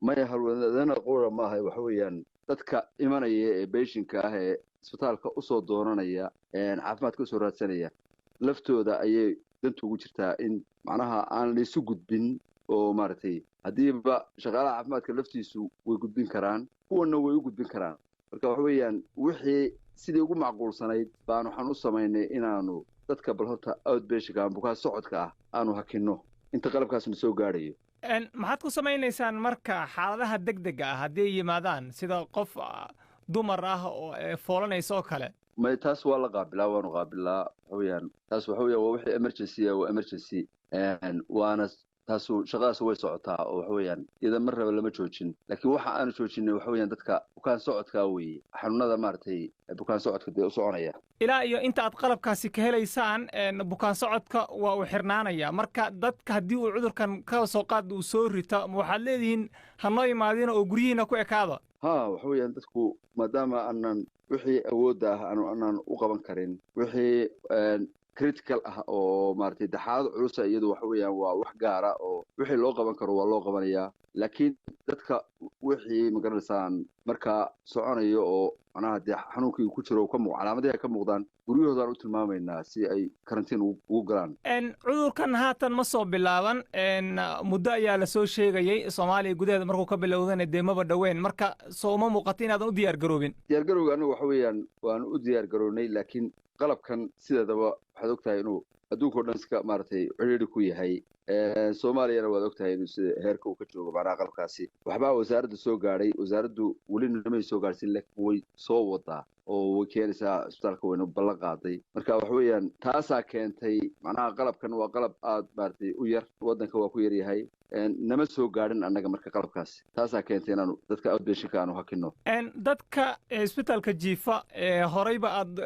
Maya, howlwadeennada qura maaha. Waxa weeyaan dadka imanaya ee patientka ah ee isbitaalka usoo doonanaya, caafimaadka usoo raadsanaya laftooda ayay danta ugu jirtaa in macnaha aan laysu gudbin oo maaragtay haddiiba shaqaalaha caafimaadka laftiisu way gudbin karaan, kuwanna way u gudbin karaan. Marka waxa weeyaan wixii sidii ugu macquulsanayd baan waxaan u samaynay inaanu dadka bal horta outpatientka ama bukaan socodka ah aanu hakinno inta qalabkaasna soo gaadhayo. Maxaad ku samaynaysaan marka xaaladaha deg dega ah haddii ay yimaadaan, sida qof dumar ah oo foolanaysa oo kale? May, taas waa la qaabilaa, waanu qaabilaa. Waxa weeyaan taas waxa weeyaan waa wixii emergency ah, waa emergency, waana taasu shaqadaas way socotaa oo waxa weeyaan iyada mar raba lama joojin. Laakiin waxa aanu joojinay waxa weeyaan dadka bukaan socodka weeye, xanuunada maaragtay bukaan socodka dee u soconaya. Ilaa iyo inta aad qalabkaasi ka helaysaan bukaan socodka waa uu xirnaanaya. Marka dadka haddii uu cudurkan ka soo qaad uu soo rito, ma waxaad leedihiin ha noo imaadina oo guryihiina ku ekaada? Ha, waxa weeyaan dadku maadaama aanan wixii awoodda ah aanu aanan u qaban karin, wixii critical ah oo maaragtay xaalad culusa iyadu waxa weeyaan waa wax gaara oo wixii loo qaban karo waa loo qabanayaa. Laakiin dadka wixii magaranaysaan markaa soconayo oo macnaha dee xanuunkii ku jiro ka muuq calaamadihi ay ka muuqdaan, guryahoodaan u tilmaamaynaa si ay karantiin ugu galaan. Cudurkan haatan ma soo bilaaban, muddo ayaa lasoo sheegayey. Soomaaliya gudaheeda markuu ka bilowdana dee maba dhoweyn. Marka soo uma muuqato inaadan u diyaar garoobin? Diyaar garowga annagu waxa weeyaan waanu u diyaar garownay, laakiin qalabkan sideedaba waxaad og tahay inuu adduunka o dhan iska maaragtay cidhiidhi ku yahay. Soomaaliyana waad og tahay inuu sida heerka uu ka joogo macnaha qalabkaasi. Waxbaa wasaaradda soo gaadhay, wasaaraddu weli namay soo gaadhsiin, laakiin way soo wadaa oo way keenaysaa isbitaalka, waynu ballan qaaday. Marka waxa weeyaan taasaa keentay macnaha qalabkan waa qalab aad maaragtay u yar, waddanka waa ku yar yahay, nama soo gaadhin annaga. Marka qalabkaasi taasaa keentay inaanu dadka outpatientka aanu hakino. Dadka isbitaalka jiifa ee horeyba aad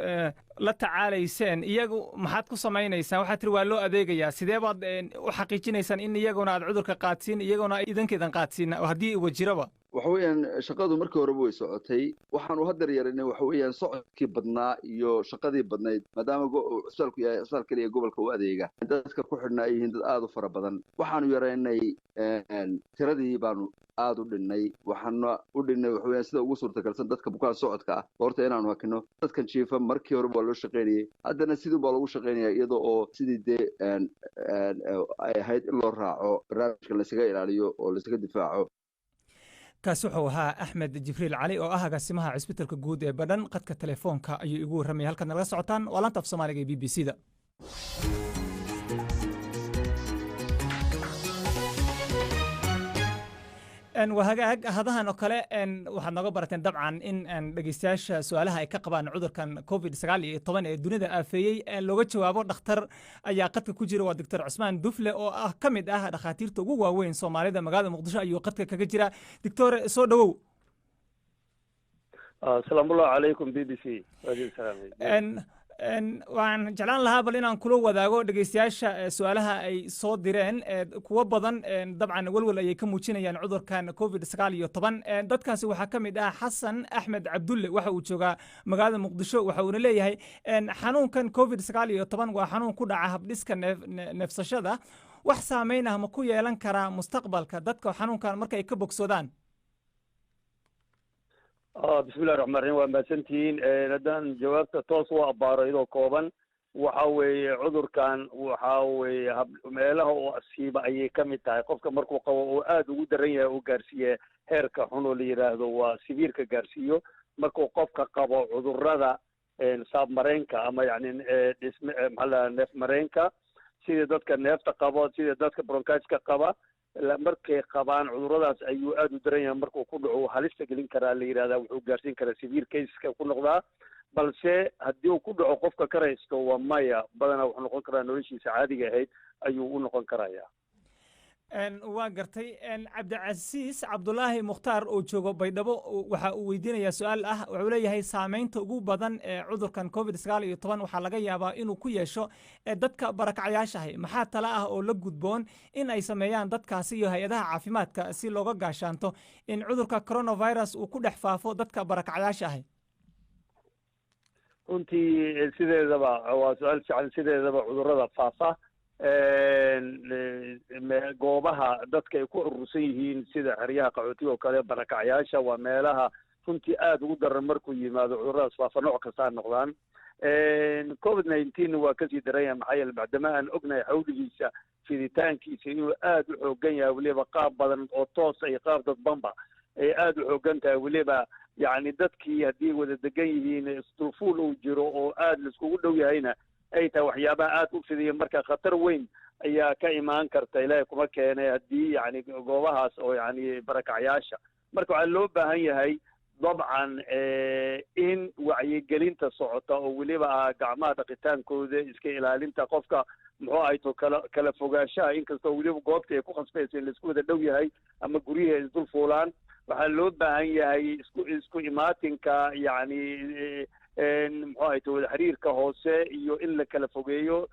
la tacaalayseen, iyagu maxaad ku samaynaysaan? Waxaad tiri waa loo adeegayaa. Sidee baad u xaqiijinaysaan in iyaguna aad cudurka qaadsiin, iyaguna idinka idan qaadsiin haddii uga jiraba? Waxa weeyaan shaqadu markii horeba way socotay. Waxaanu haddeer yaranay waxa weeyaan socodkii badnaa iyo shaqadii badnayd, maadaama cisbitaalku yahay cisbitaal keliya gobolka u adeega, dadka ku xidhnaa ay yihiin dad aada u fara badan. Waxaanu yaraynay tiradii baanu aada u dhinnay. Waxaana u dhinnay waxa weeyaan sida ugu suurtagalsan dadka bukaan socodka ah horta inaanu hakino. Dadkan jiifa markii horeba waa loo shaqaynayay, haddana sidii baa lagu shaqaynaya, iyadoo oo sidii dee ay ahayd in loo raaco barnaamijka laysaga ilaaliyo oo laysaga difaaco. Kaasi wuxuu ahaa Axmed Jibriil Cali oo ah agaasimaha cisbitalka guud ee Badhan. Qadka telefoonka ayuu igu warramaya. Halkaad nagala socotaan waa laanta af Soomaaliga ee BBC da. Waa hagaag. Hadahan oo kale waxaad nooga barateen dabcan in dhegeystayaasha su-aalaha ay ka qabaan cudurkan COVID-19 ee dunida aafeeyey looga jawaabo. Dhakhtar ayaa qadka ku jira, waa Doctor Cusmaan Dufle oo ah ka mid ah dhakhaatiirta ugu waaweyn Soomaalida. Magaalada Muqdisho ayuu qadka kaga jira. Doctor, soo dhowow. Asalaamuallahu calaykum, BBC. Waan jeclaan lahaa bal inaan kula wadaago dhegeystayaasha su-aalaha ay soo direen. Kuwo badan dabcan welwel ayay ka muujinayaan cudurkan COVID-19. Dadkaasi waxaa ka mid ah Xasan Axmed Cabdulle, waxa uu joogaa magaalada Muqdisho. Waxa uuna leeyahay, xanuunkan COVID-19 waa xanuun ku dhaca habdhiska neefsashada. Wax saameyn ah ma ku yeelan karaa mustaqbalka dadka xanuunkan marka ay ka bogsoodaan? Bismillahi raxmaan raxiim. Waa mahadsantihiin. Haddaan jawaabta toos u abbaaro iyadoo kooban, waxa weeye cudurkan waxa weeye meelaha oo asiiba ayay ka mid tahay. Qofka markuu qabo oo aada ugu daran yahay oo gaarsiiye heerka xun oo la yidhaahdo waa sibiirka gaarsiiyo, markuu qofka qabo cudurrada saabmareenka ama yacni dhisme, maxaa la, neef mareenka, sida dadka neefta qabo, sida dadka bronchitis-ka qaba, markay qabaan cudurradaas ayuu aada u daran yahay. Markuu ku dhaco halista gelin karaa la yidhahdaa, wuxuu gaarsiin karaa severe caseska ku noqdaa. Balse haddii uu ku dhaco qofka ka raysto, waa maya, badanaa wuxuu noqon karaa noloshiisa caadiga ahayd ayuu u noqon karaya. Waa gartay. Cabdicasiis Cabdulaahi Mukhtaar oo joogo Baydhabo waxa uu weydiinayaa su-aal ah. Wuxuu leeyahay, saameynta ugu badan ee cudurkan COVID-19 waxaa laga yaabaa inuu ku yeesho dadka barakacyaashahay. Maxaa tala ah oo la gudboon in ay sameeyaan dadkaasi iyo hay-adaha caafimaadka si looga gaashaanto in cudurka coronavirus uu ku dhex faafo dadka barakacyaasha ahi? Runtii sideedaba waa su-aal fiican. Sideedaba cudurrada faafa goobaha dadka ay ku urursan yihiin, sida xeryaha qaxootiga oo kale, barakacyaasha, waa meelaha runtii aada ugu daran markuu yimaado cudurradaas faafa, nooc kasta ha noqdaan. COVID-19 waa kasii daran yahay, maxaa yeele bacdama aan ognahay xawligiisa fiditaankiisa inuu aada u xoogan yahay, weliba qaab badan oo toosa iyo qaab dadbanba ay aada u xoogan tahay. Weliba yacni dadkii haddii wada degan yihiin, isdulfuul uu jiro oo aada laiskugu dhow yahayna, ay tahay waxyaabaha aada u fidiya. Marka khatar weyn ayaa ka imaan karta, Ilaahay kuma keenay, haddii yacni goobahaas oo yacni barakacyaasha. Marka waxaa loo baahan yahay dabcan in wacyigelinta socota oo weliba ah gacmaha dhaqitaankooda, iska ilaalinta qofka, muxuu ahayto, kala fogaanshaha, inkastoo weliba goobta ay ku khasbayso in laisku wada dhow yahay ama guryihi ay isdul fuulaan. Waxaa loo baahan yahay isku imaatinka, yacni muxuu ahayto, wada xiriirka hoose iyo in la kala fogeeyo.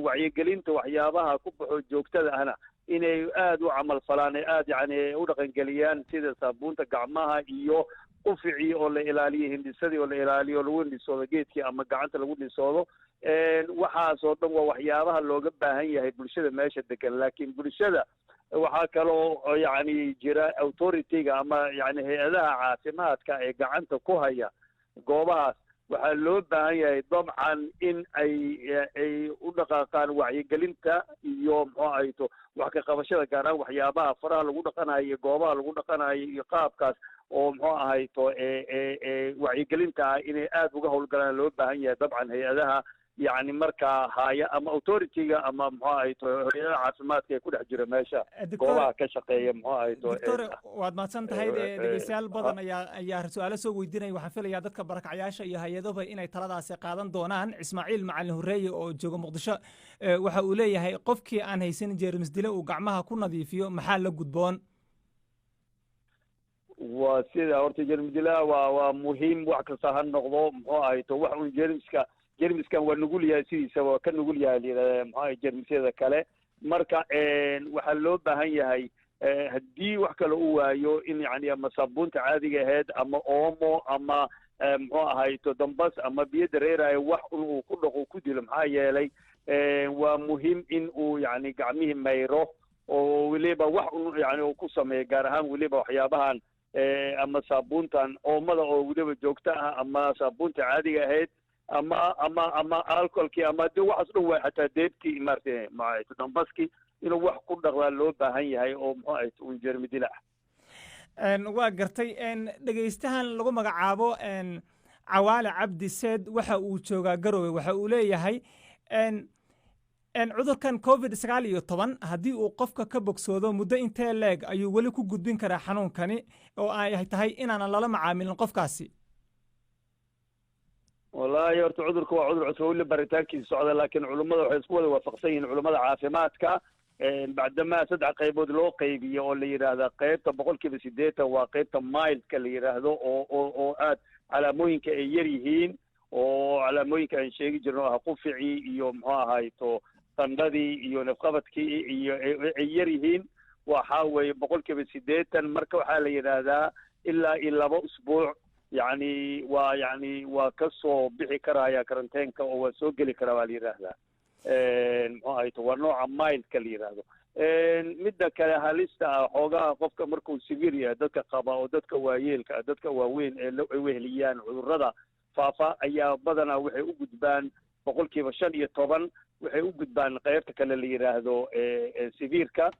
Wacyigelinta waxyaabaha ku baxo joogtada ahna inay aada u camal falaan, ay aada yacni u dhaqangeliyaan, sida saabuunta gacmaha iyo quficii oo la ilaaliyo, hindhisadii oo la ilaaliyo, lagu hindhisoodo geedkii ama gacanta lagu hindhisoodo. Waxaasoo dhan waa waxyaabaha looga baahan yahay bulshada meesha degan. Laakiin bulshada waxaa kaloo yacni jira authority-ga ama yacni hay-adaha caafimaadka ee gacanta ku haya goobahaas. Waxaa loo baahan yahay dabcan in ay u dhaqaaqaan wacyigelinta iyo, muxuu ahayto, wax ka qabashada, gaar ahaan waxyaabaha faraha lagu dhaqanayo iyo goobaha lagu dhaqanayo iyo qaabkaas oo, muxuu ahayto, wacyigelinta ah inay aada uga howlgalaan loo baahan yahay dabcan hay-adaha yacni markaa haya ama authority-ga ama, muxuu ahayto, hay-adaha caafimaadka ee ku dhex jira meesha goobaha ka shaqeeya, muxuu ahayto. Doctor, waad mahadsan tahay. Dhegeystayaal badan ayaa su-aalo soo weydiinaya. Waxaan filayaa dadka barakacyaasha iyo hay-aduba inay taladaasi qaadan doonaan. Ismaaciil Macalin Horeeye oo jooga Muqdisho waxa uu leeyahay, qofkii aan haysan jeermis dile uu gacmaha ku nadiifiyo, maxaa la gudboon? Waa sida horta jermisdilaha waa muhiim, wax kasta ha noqdo, muxuu ahayto, wax un jermiska, jermiskan waa nugul yahay, sidiisaba waa ka nugul yahay la yidhahda, muxuu ahay, jermisyada kale. Marka waxaa loo baahan yahay haddii wax kale u waayo in yacni ama saabuunta caadiga ahayd ama Omo ama, muxuu ahayto, dambas ama biyo dareerayo, wax un uu ku dhaqo, ku dilo. Maxaa yeelay waa muhiim in uu yacni gacmihii mayro oo weliba wax un yani uu ku sameeyo, gaar ahaan weliba waxyaabahan ama saabuuntan Oomada oo weliba joogto ah ama saabuunta caadiga ahayd ama alcoholkii ama de waxaas dhan, waa xataa deebtii maaragtay maxay dambaskii inuu wax ku dhaqdaa loo baahan yahay oo, muxuu ahayd, un jermi dila ah. Waa gartay. Dhegaystahan lagu magacaabo Cawaale Cabdi Seed waxa uu joogaa Garowe. Waxa uu leeyahay, Cudurkan COVID-19 haddii uu qofka ka bogsoodo, muddo intee leeg ayuu weli ku gudbin karaa xanuunkani oo ay tahay inaanan lala macaamilin qofkaasi? Wallaahi horta cudurka waa cudur cusub, weli baritaankiisa socda, laakiin culummada waxay isku wada waafaqsan yihiin, culummada caafimaadka, bacdamaa saddex qaybood loo qaybiyo oo la yidhaahda qaybta 80% waa qaybta mildka la yidhaahdo oo aad calaamooyinka ay yar yihiin, oo calaamooyinka aan sheegi jirno ah quficii iyo muxuu ahayto qandhadii iyo nafqabadkii iyo ay yar yihiin, waxa weeye 80%. Marka waxaa la yidhaahdaa ilaa iyo 2 usbuuc yacni waa yacni waa ka soo bixi karaya karanteenka oo waa soo geli karaa baa la yidhaahdaa. Muxuu ahayto waa nooca mildka la yidhaahdo. Midda kale halista ah xoogaha qofka markuu severe yahay, dadka qaba oo dadka waayeelka ah, dadka waaweyn ee ay weheliyaan cudurrada faafa ayaa badanaa waxay u gudbaan 15%, waxay u gudbaan qaybta kale la yidhaahdo severeka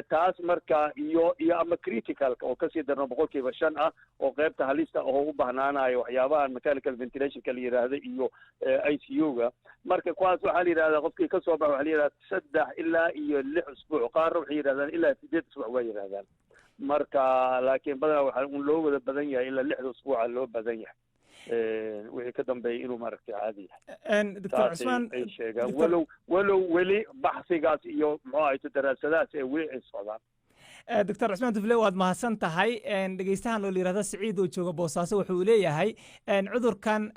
taas marka iyo ama criticalka oo kasii darno 5% ah, oo qaybta halista oo u bahnaanayo waxyaabahan mechanical ventilationka la yidhaahdo iyo ICU-ga. Marka kuwaas waxaa la yidhahdaa qofkii kasoo baxa waxaa la yidhahdaa 3 ilaa iyo 6 usbuuc, qaarna waxay yidhahdaan ilaa 8 usbuuc waa yidhahdaan. Marka laakiin badanaa waxaa un loo wada badan yahay ilaa lixda usbuuca loo badan yahay, wixii ka dambeeyay inuu maaragtay caadi yahay. Doctor Cusmaan, ay sheegaan walow weli baxsigaas iyo muxuu ahayto daraasadahaas ee weli ay socdaan. Doctor Cusmaan Dufle, waad mahadsan tahay. Dhegeystahan oo la yihahdo Siciid oo jooga Boosaaso wuxuu leeyahay, cudurkan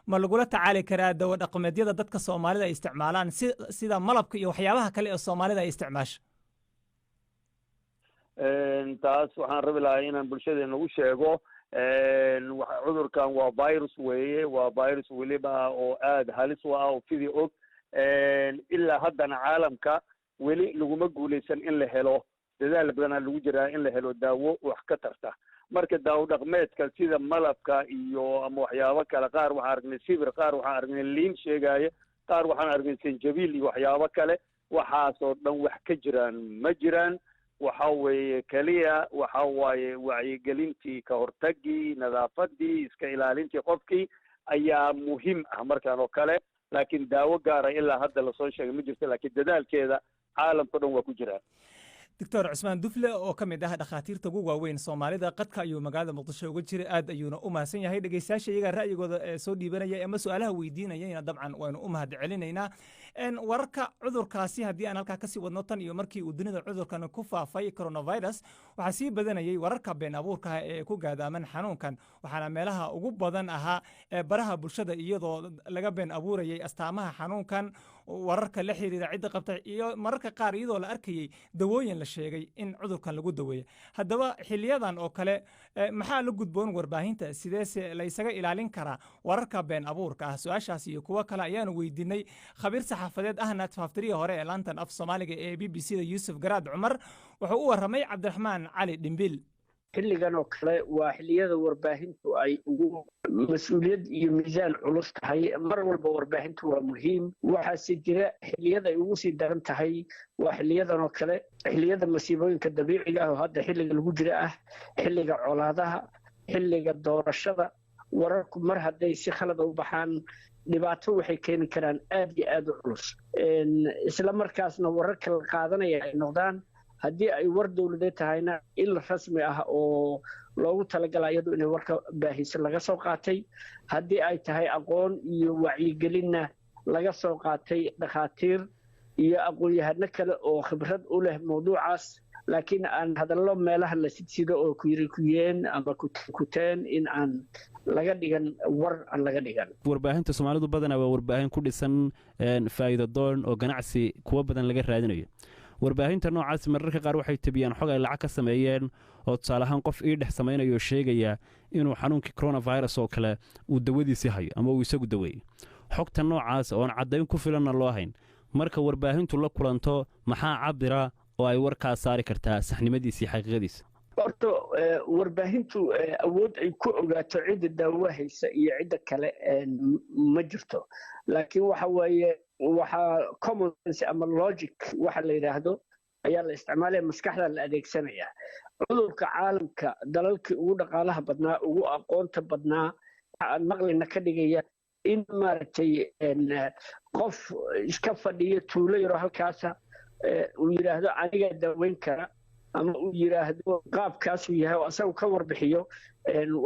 ma lagula tacaali karaa dawo dhaqameedyada dadka Soomaalida ay isticmaalaan, sida malabka iyo waxyaabaha kale ee Soomaalida ay isticmaasho? Taas waxaan rabi lahaa inaan bulshadeena u sheego, cudurkan waa virus weeye, waa virus weliba oo aad halis u ah oo fidi og. Ilaa haddana caalamka weli laguma guuleysan in la helo, dadaal badanaa lagu jiraa in la helo daawo wax ka tarta. Marka daawo dhaqmeedka sida malabka iyo ama waxyaabo kale, qaar waxaan aragnay sibir, qaar waxaan aragnay liin sheegaya, qaar waxaan aragnay sanjabiil iyo waxyaabo kale, waxaasoo dhan wax ka jiraan ma jiraan. Waxa weeye keliya waxa waaye wacyigelintii, ka hortagii, nadaafadii, iska ilaalintii qofkii ayaa muhiim ah markaan oo kale, laakiin daawo gaara ilaa hadda lasoo sheegay ma jirto, laakiin dadaalkeeda caalamka dhan waa ku jiraan. Doctor Cusmaan Dufle oo ka mid ah dhakhaatiirta ugu waaweyn Soomaalida, qadka ayuu magaalada Muqdisho uga jiray, aad ayuuna u mahadsan yahay. Dhegeystayaasha iyagaa ra'yigooda soo dhiibanaya ama su-aalaha weydiinayana dabcan waynu u mahad celinaynaa. Wararka cudurkaasi haddii aan halkaa kasii wadno, tan iyo markii uu dunida cudurkan ku faafay coronavirus, waxaa sii badanayay wararka been abuurka ee ku gaadaaman xanuunkan, waxaana meelaha ugu badan ahaa baraha bulshada, iyadoo laga been abuurayay astaamaha xanuunkan, wararka la xiriira cidda qabta, iyo mararka qaar iyadoo la arkayey dawooyin la sheegay in cudurkan lagu daweeyo. Haddaba xiliyadan oo kale maxaa la gudboon warbaahinta? Sideese la isaga ilaalin karaa wararka been abuurka ah? Su-aashaas iyo kuwo kale ayaanu weydiinay khabiir saxaafadeed ahna tafaftiriya hore ee laantan af Soomaaliga ee BBC da, Yuusuf Garaad Cumar. Wuxuu u warramay Cabdiraxmaan Cali Dhimbil. Xilligan oo kale waa xilliyada warbaahintu ay ugu mas-uuliyad iyo miisaan culus tahay. Mar walba warbaahintu waa muhiim, waxaase jira xilliyada ay ugu sii daran tahay waa xiliyadan oo kale, xilliyada masiibooyinka dabiiciga ah oo hadda xilliga lagu jira ah, xilliga colaadaha, xilliga doorashada. Wararku mar hadday si khalada u baxaan, dhibaato waxay keeni karaan aad iyo aad u culus. Isla markaasna wararka la qaadanaya ay noqdaan, haddii ay war dowladeed tahayna, il rasmi ah oo loogu talagala iyadu inay warka baahiso laga soo qaatay, haddii ay tahay aqoon iyo wacyigelinna laga soo qaatay dhakhaatiir iyo aqoon-yahano kale oo khibrad u leh mawduucaas, laakiin aan hadallo meelaha la sidsido oo kuyiri kuyeen ama kuteen in aan laga dhigan, war aan laga dhigan. Warbaahinta Soomaalidu badanaa waa warbaahin ku dhisan faa'iido doon oo ganacsi kuwo badan laga raadinayo. Warbaahinta noocaasi mararka qaar waxay tebiyaan xog ay lacag ka sameeyeen, oo tusaale ahaan qof ii dhex samaynayo oo sheegaya inuu xanuunkii coronavirus oo kale uu dawadiisii hayo ama uu isagu daweeyey. Xogta noocaas oon caddayn ku filanna loo hayn, marka warbaahintu la kulanto, maxaa cabira oo ay warkaas saari kartaa saxnimadiisa iyo xaqiiqadiisa? Horta warbaahintu awood ay ku ogaato cidda daawo haysa iyo cidda kale ma jirto, laakiin waxa weeye waxaa common sense ama logic waxa la yidhaahdo ayaa la isticmaalaya, maskaxda la adeegsanaya. Cudurka caalamka dalalkii ugu dhaqaalaha badnaa, ugu aqoonta badnaa, waxa aan maqlayna ka dhigaya In maaragtay qof iska fadhiyo tuulo yaro halkaasa uu yidhaahdo anigaa daweyn kara, ama uu yidhaahdo qaabkaasuu yahay oo asagu ka warbixiyo,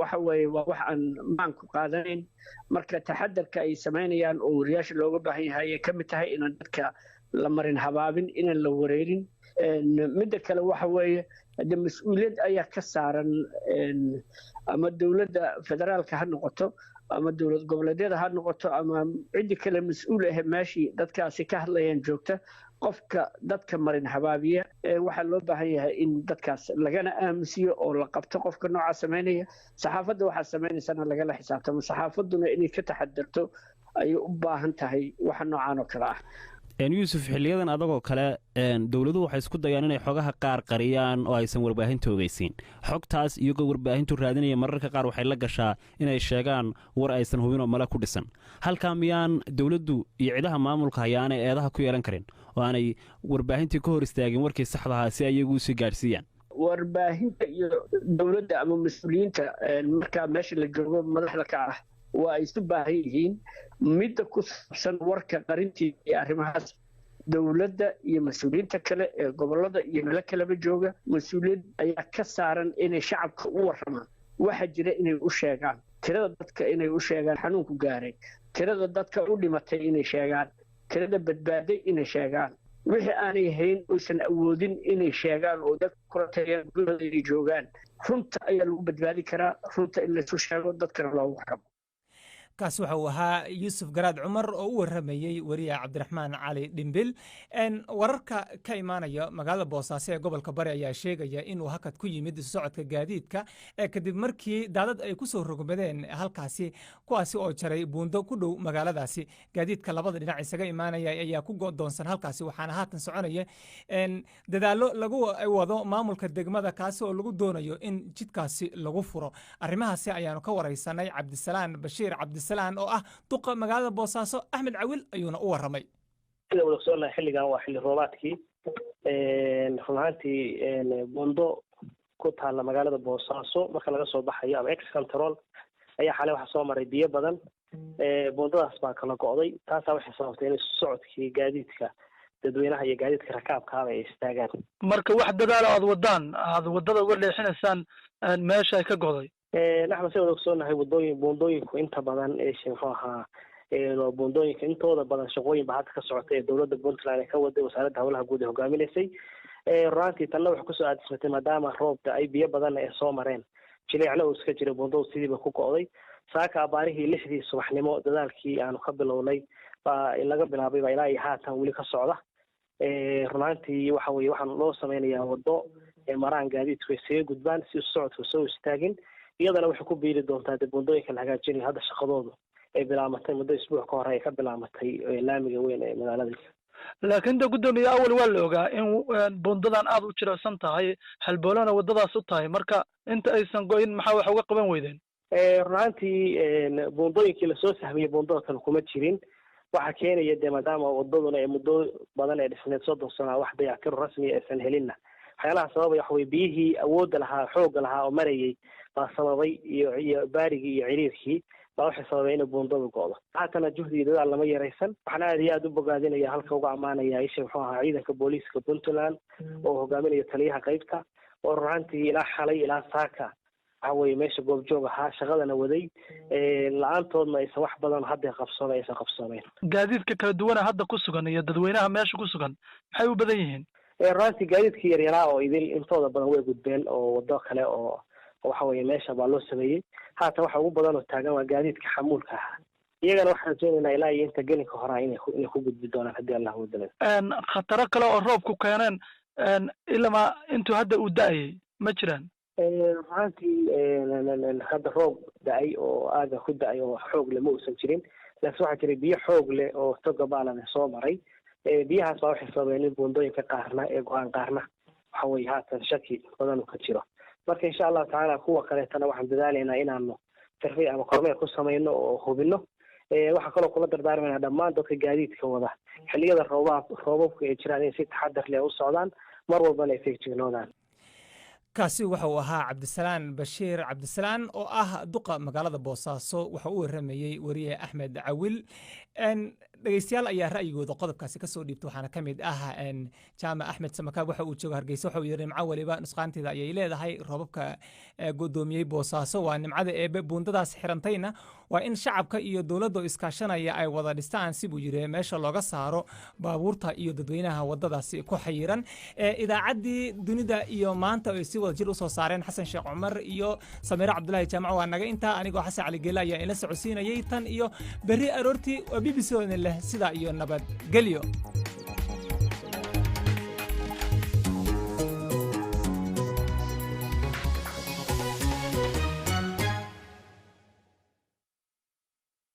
waxa weeye waa wax aan maanku qaadanayn. Marka taxadarka ay samaynayaan oo wariyaasha looga baahan yahay ayay ka mid tahay inaan dadka la marin habaabin, inaan la wareerin. Midda kale waxa weeye hadde mas-uuliyad ayaa ka saaran, ama dowladda federaalka ha noqoto ama dowlad goboleedyada ha noqoto ama ciddi kale mas-uul ah meeshii dadkaasi ka hadlayaan joogta. Qofka dadka marin habaabiya waxaa loo baahan yahay in dadkaas lagana aamusiyo oo la qabto qofka noocaa samaynaya, saxaafadda waxaa samaynaysana lagala xisaabtamo. Saxaafadduna inay ka taxadarto ayay u baahan tahay waxa noocaan oo kale ah. Yuusuf, xiliyadan adagoo kale dowladuhu waxay isku dayaan inay xogaha qaar qariyaan oo aysan warbaahinta ogeysiin. Xogtaas iyagoo warbaahintu raadinaya, mararka qaar waxay la gashaa inay sheegaan war aysan hubinoo male ku dhisan. Halkaa miyaan dowladdu iyo cidaha maamulka hayaanay eedaha ku yeelan karin oo aanay warbaahintii ka hor istaagin warkii saxdahaa si ayagu usii gaadhsiiyaan? Warbaahinta iyo dowladda ama mas-uuliyiinta markaa meesha la joogo madaxda ka ah waa ay isu baahan yihiin. Midda ku saabsan warka qarintii iyo arrimahaas, dowladda iyo mas-uuliyiinta kale ee gobollada iyo meelo kaleba jooga mas-uuliyad ayaa ka saaran inay shacabka u warramaan waxa jira, inay u sheegaan tirada dadka, inay u sheegaan xanuunku gaaray, tirada dadka u dhimatay inay sheegaan, tirada badbaaday inay sheegaan, wixii aanay hayn oysan awoodin inay sheegaan oo dadka kula taliyaan guryahooda inay joogaan. Runta ayaa lagu badbaadi karaa, runta in laysu sheego, dadkana loogu warramo. Kaasi waxa uu ahaa Yuusuf Garaad Cumar oo u waramayey wariye Cabdiraxmaan Cali Dhimbil. Wararka ka imaanaya magaalada Boosaaso ee gobolka Bari ayaa sheegaya inuu hakad ku yimid isu socodka gaadiidka ee kadib markii daadad ay ku soo rogmadeen halkaasi, kuwaasi oo jaray buundo ku dhow magaaladaasi. Gaadiidka labada dhinac isaga imaanaya ayaa ku go'doonsan halkaasi, waxaana haatan soconaya dadaallo lagu wado maamulka degmada, kaasi oo lagu doonayo in jidkaasi lagu furo. Arrimahaasi ayaanu ka wareysanay Cabdisalaan Bashiir Cabdisalaan oo ah duqa magaalada Boosaaso. Axmed Cawil ayuuna u waramay. Sida wada ogsoonnahay, xilligan waa xilli roobaadkii. Run ahaantii, buundo ku taalla magaalada Boosaaso marka laga soo baxayo ama ex control ayaa xalay waxaa soo maray biyo badan. Buundadaas baa kala go'day, taasaa waxay sababtay in socodkii gaadiidka dadweynaha iyo gaadiidka rakaabkaaba ay istaagaan. Marka wax dadaala aad wadaan, aad waddada uga leexinaysaan meesha ay ka go'day? Axmed, si wada ogsoonnahay, wadooyin buundooyinku inta badan muxuu ahaa, buundooyinka intooda badan shaqooyin baa hadda ka socota ee dowladda Puntland ay ka waday, wasaaradda howlaha guud ee hogaaminaysay. Runaantii tanna waxay kusoo aadismatay maadaama roob da-ay, biyo badanna ay soo mareen, jileecna uu iska jiray, buundadu sidiiba ku go'day. Saaka abaarihii 6dii subaxnimo dadaalkii aanu ka bilownay baa laga bilaabay baa ilaa iyo haatan weli ka socda. Runaantii waxa weye waxaan loo sameynayaa waddo maraan gaadiidku ay isaga gudbaan si socodku soo istaagin. Iyadana waxay ku biiri doontaa dee buundooyinka la hagaajinayo hadda shaqadoodu ay bilaamatay muddo isbuuc ka hore ay ka bilaamatay laamiga weyn ee magaalada. Laakiin de guddoomiye, awal waa la ogaa in buundadan aada u jilicsan tahay, halboolana waddadaas u tahay. Marka inta aysan go'in maxaa wax uga qaban weydeen? Run ahaantii, buundooyinkii lasoo sahmiyey buundada tan kuma jirin. Waxaa keenaya dee maadaama wadaduna ay muddo badan ee dhisneed, 30 sano, wax dayactiro rasmiya aysan helinna. Waxyaalaha sababay waxa weye biyihii awoodda lahaa, xoogga lahaa oo marayay baa sababay, iyo baarigii iyo ciriirkii baa waxay sababay inay buundadu go'do. Haatana juhdi iyo dadaal lama yaraysan. Waxaan aad iyo aada u bogaadinaya, halka uga ammaanaya isha muxuu ahaa ciidanka booliiska Puntland oo hogaaminayo taliyaha qaybta, oo run ahaantii ilaa xalay ilaa saaka waxa weye meesha goobjoog ahaa, shaqadana waday. La-aantoodna aysan wax badan hadda qabsoomay aysan qabsoomeyn. Gaadiidka kala duwana hadda ku sugan iyo dadweynaha meesha ku sugan maxay u badan yihiin? Runaantii, gaadiidkii yaryaraa oo idil intooda badan way gudbeen oo waddo kale oo waxa weye meesha baa loo sameeyey. Haatan waxa ugu badan oo taagan waa gaadiidka xamuulka ahaa. Iyagana waxaan rajeynaynaa ilaa iyo inta gelinka horaa inay ku gudbi doonaan haddii Allah uu dalo. Khataro kale oo roobku keeneen ilama intuu hadda uu da-ayay ma jiraan? Runaantii, hadda roob da-ay oo aaga ku da-ay oo xoog leh ma uusan jirin, laakiin waxaa jiray biyo xoog leh oo toga baalane soo maray. Biyahaas baa waxay sababeen in buundooyinka qaarna ee go-aan, qaarna waxa weye haatan shaki badan uu ka jiro. Marka insha Allahu tacaala kuwa kaleetana waxaan dadaalaynaa inaanu survey ama kormeer ku samayno oo hubino. Waxaa kaloo kula dardaarmaynaa dhammaan dadka gaadiidka wada xilliyada roobaha roobabka ay jiraan inay si taxadar leh u socdaan, mar walbana ay feejignoodaan. Kaasi waxa uu ahaa Cabdisalaan Bashiir Cabdisalaan oo ah duqa magaalada Boosaaso. Waxa uu waramayey wariye Axmed Cawil. Dhegeystayaal ayaa ra'yigooda qodobkaasi kasoo dhiibta, waxaana ka mid ah Jaamac Axmed Samakaab. Waxa uu jooga Hargeysa. Waxa uu yidhi: "Nimco waliba nusqaanteeda ayay leedahay. Roobabka godoomiyey Boosaaso waa nimcada Eebe. Buundadaas xirantayna waa in shacabka iyo dowladda oo iskaashanaya ay wada dhistaan, si," buu yidhi, "meesha looga saaro baabuurta iyo dadweynaha wadadaasi ku xayiran." Idaacaddii Dunida iyo Maanta ay si wada jir usoo saareen Xasan Sheekh Cumar iyo Samiire Cabdulaahi Jaamac waa naga intaa. Anigoo Xasan Cali Geele ayaa ila socodsiinayay. Tan iyo berri aroortii, waa BBC oo idin leh sidaa iyo nabadgelyo.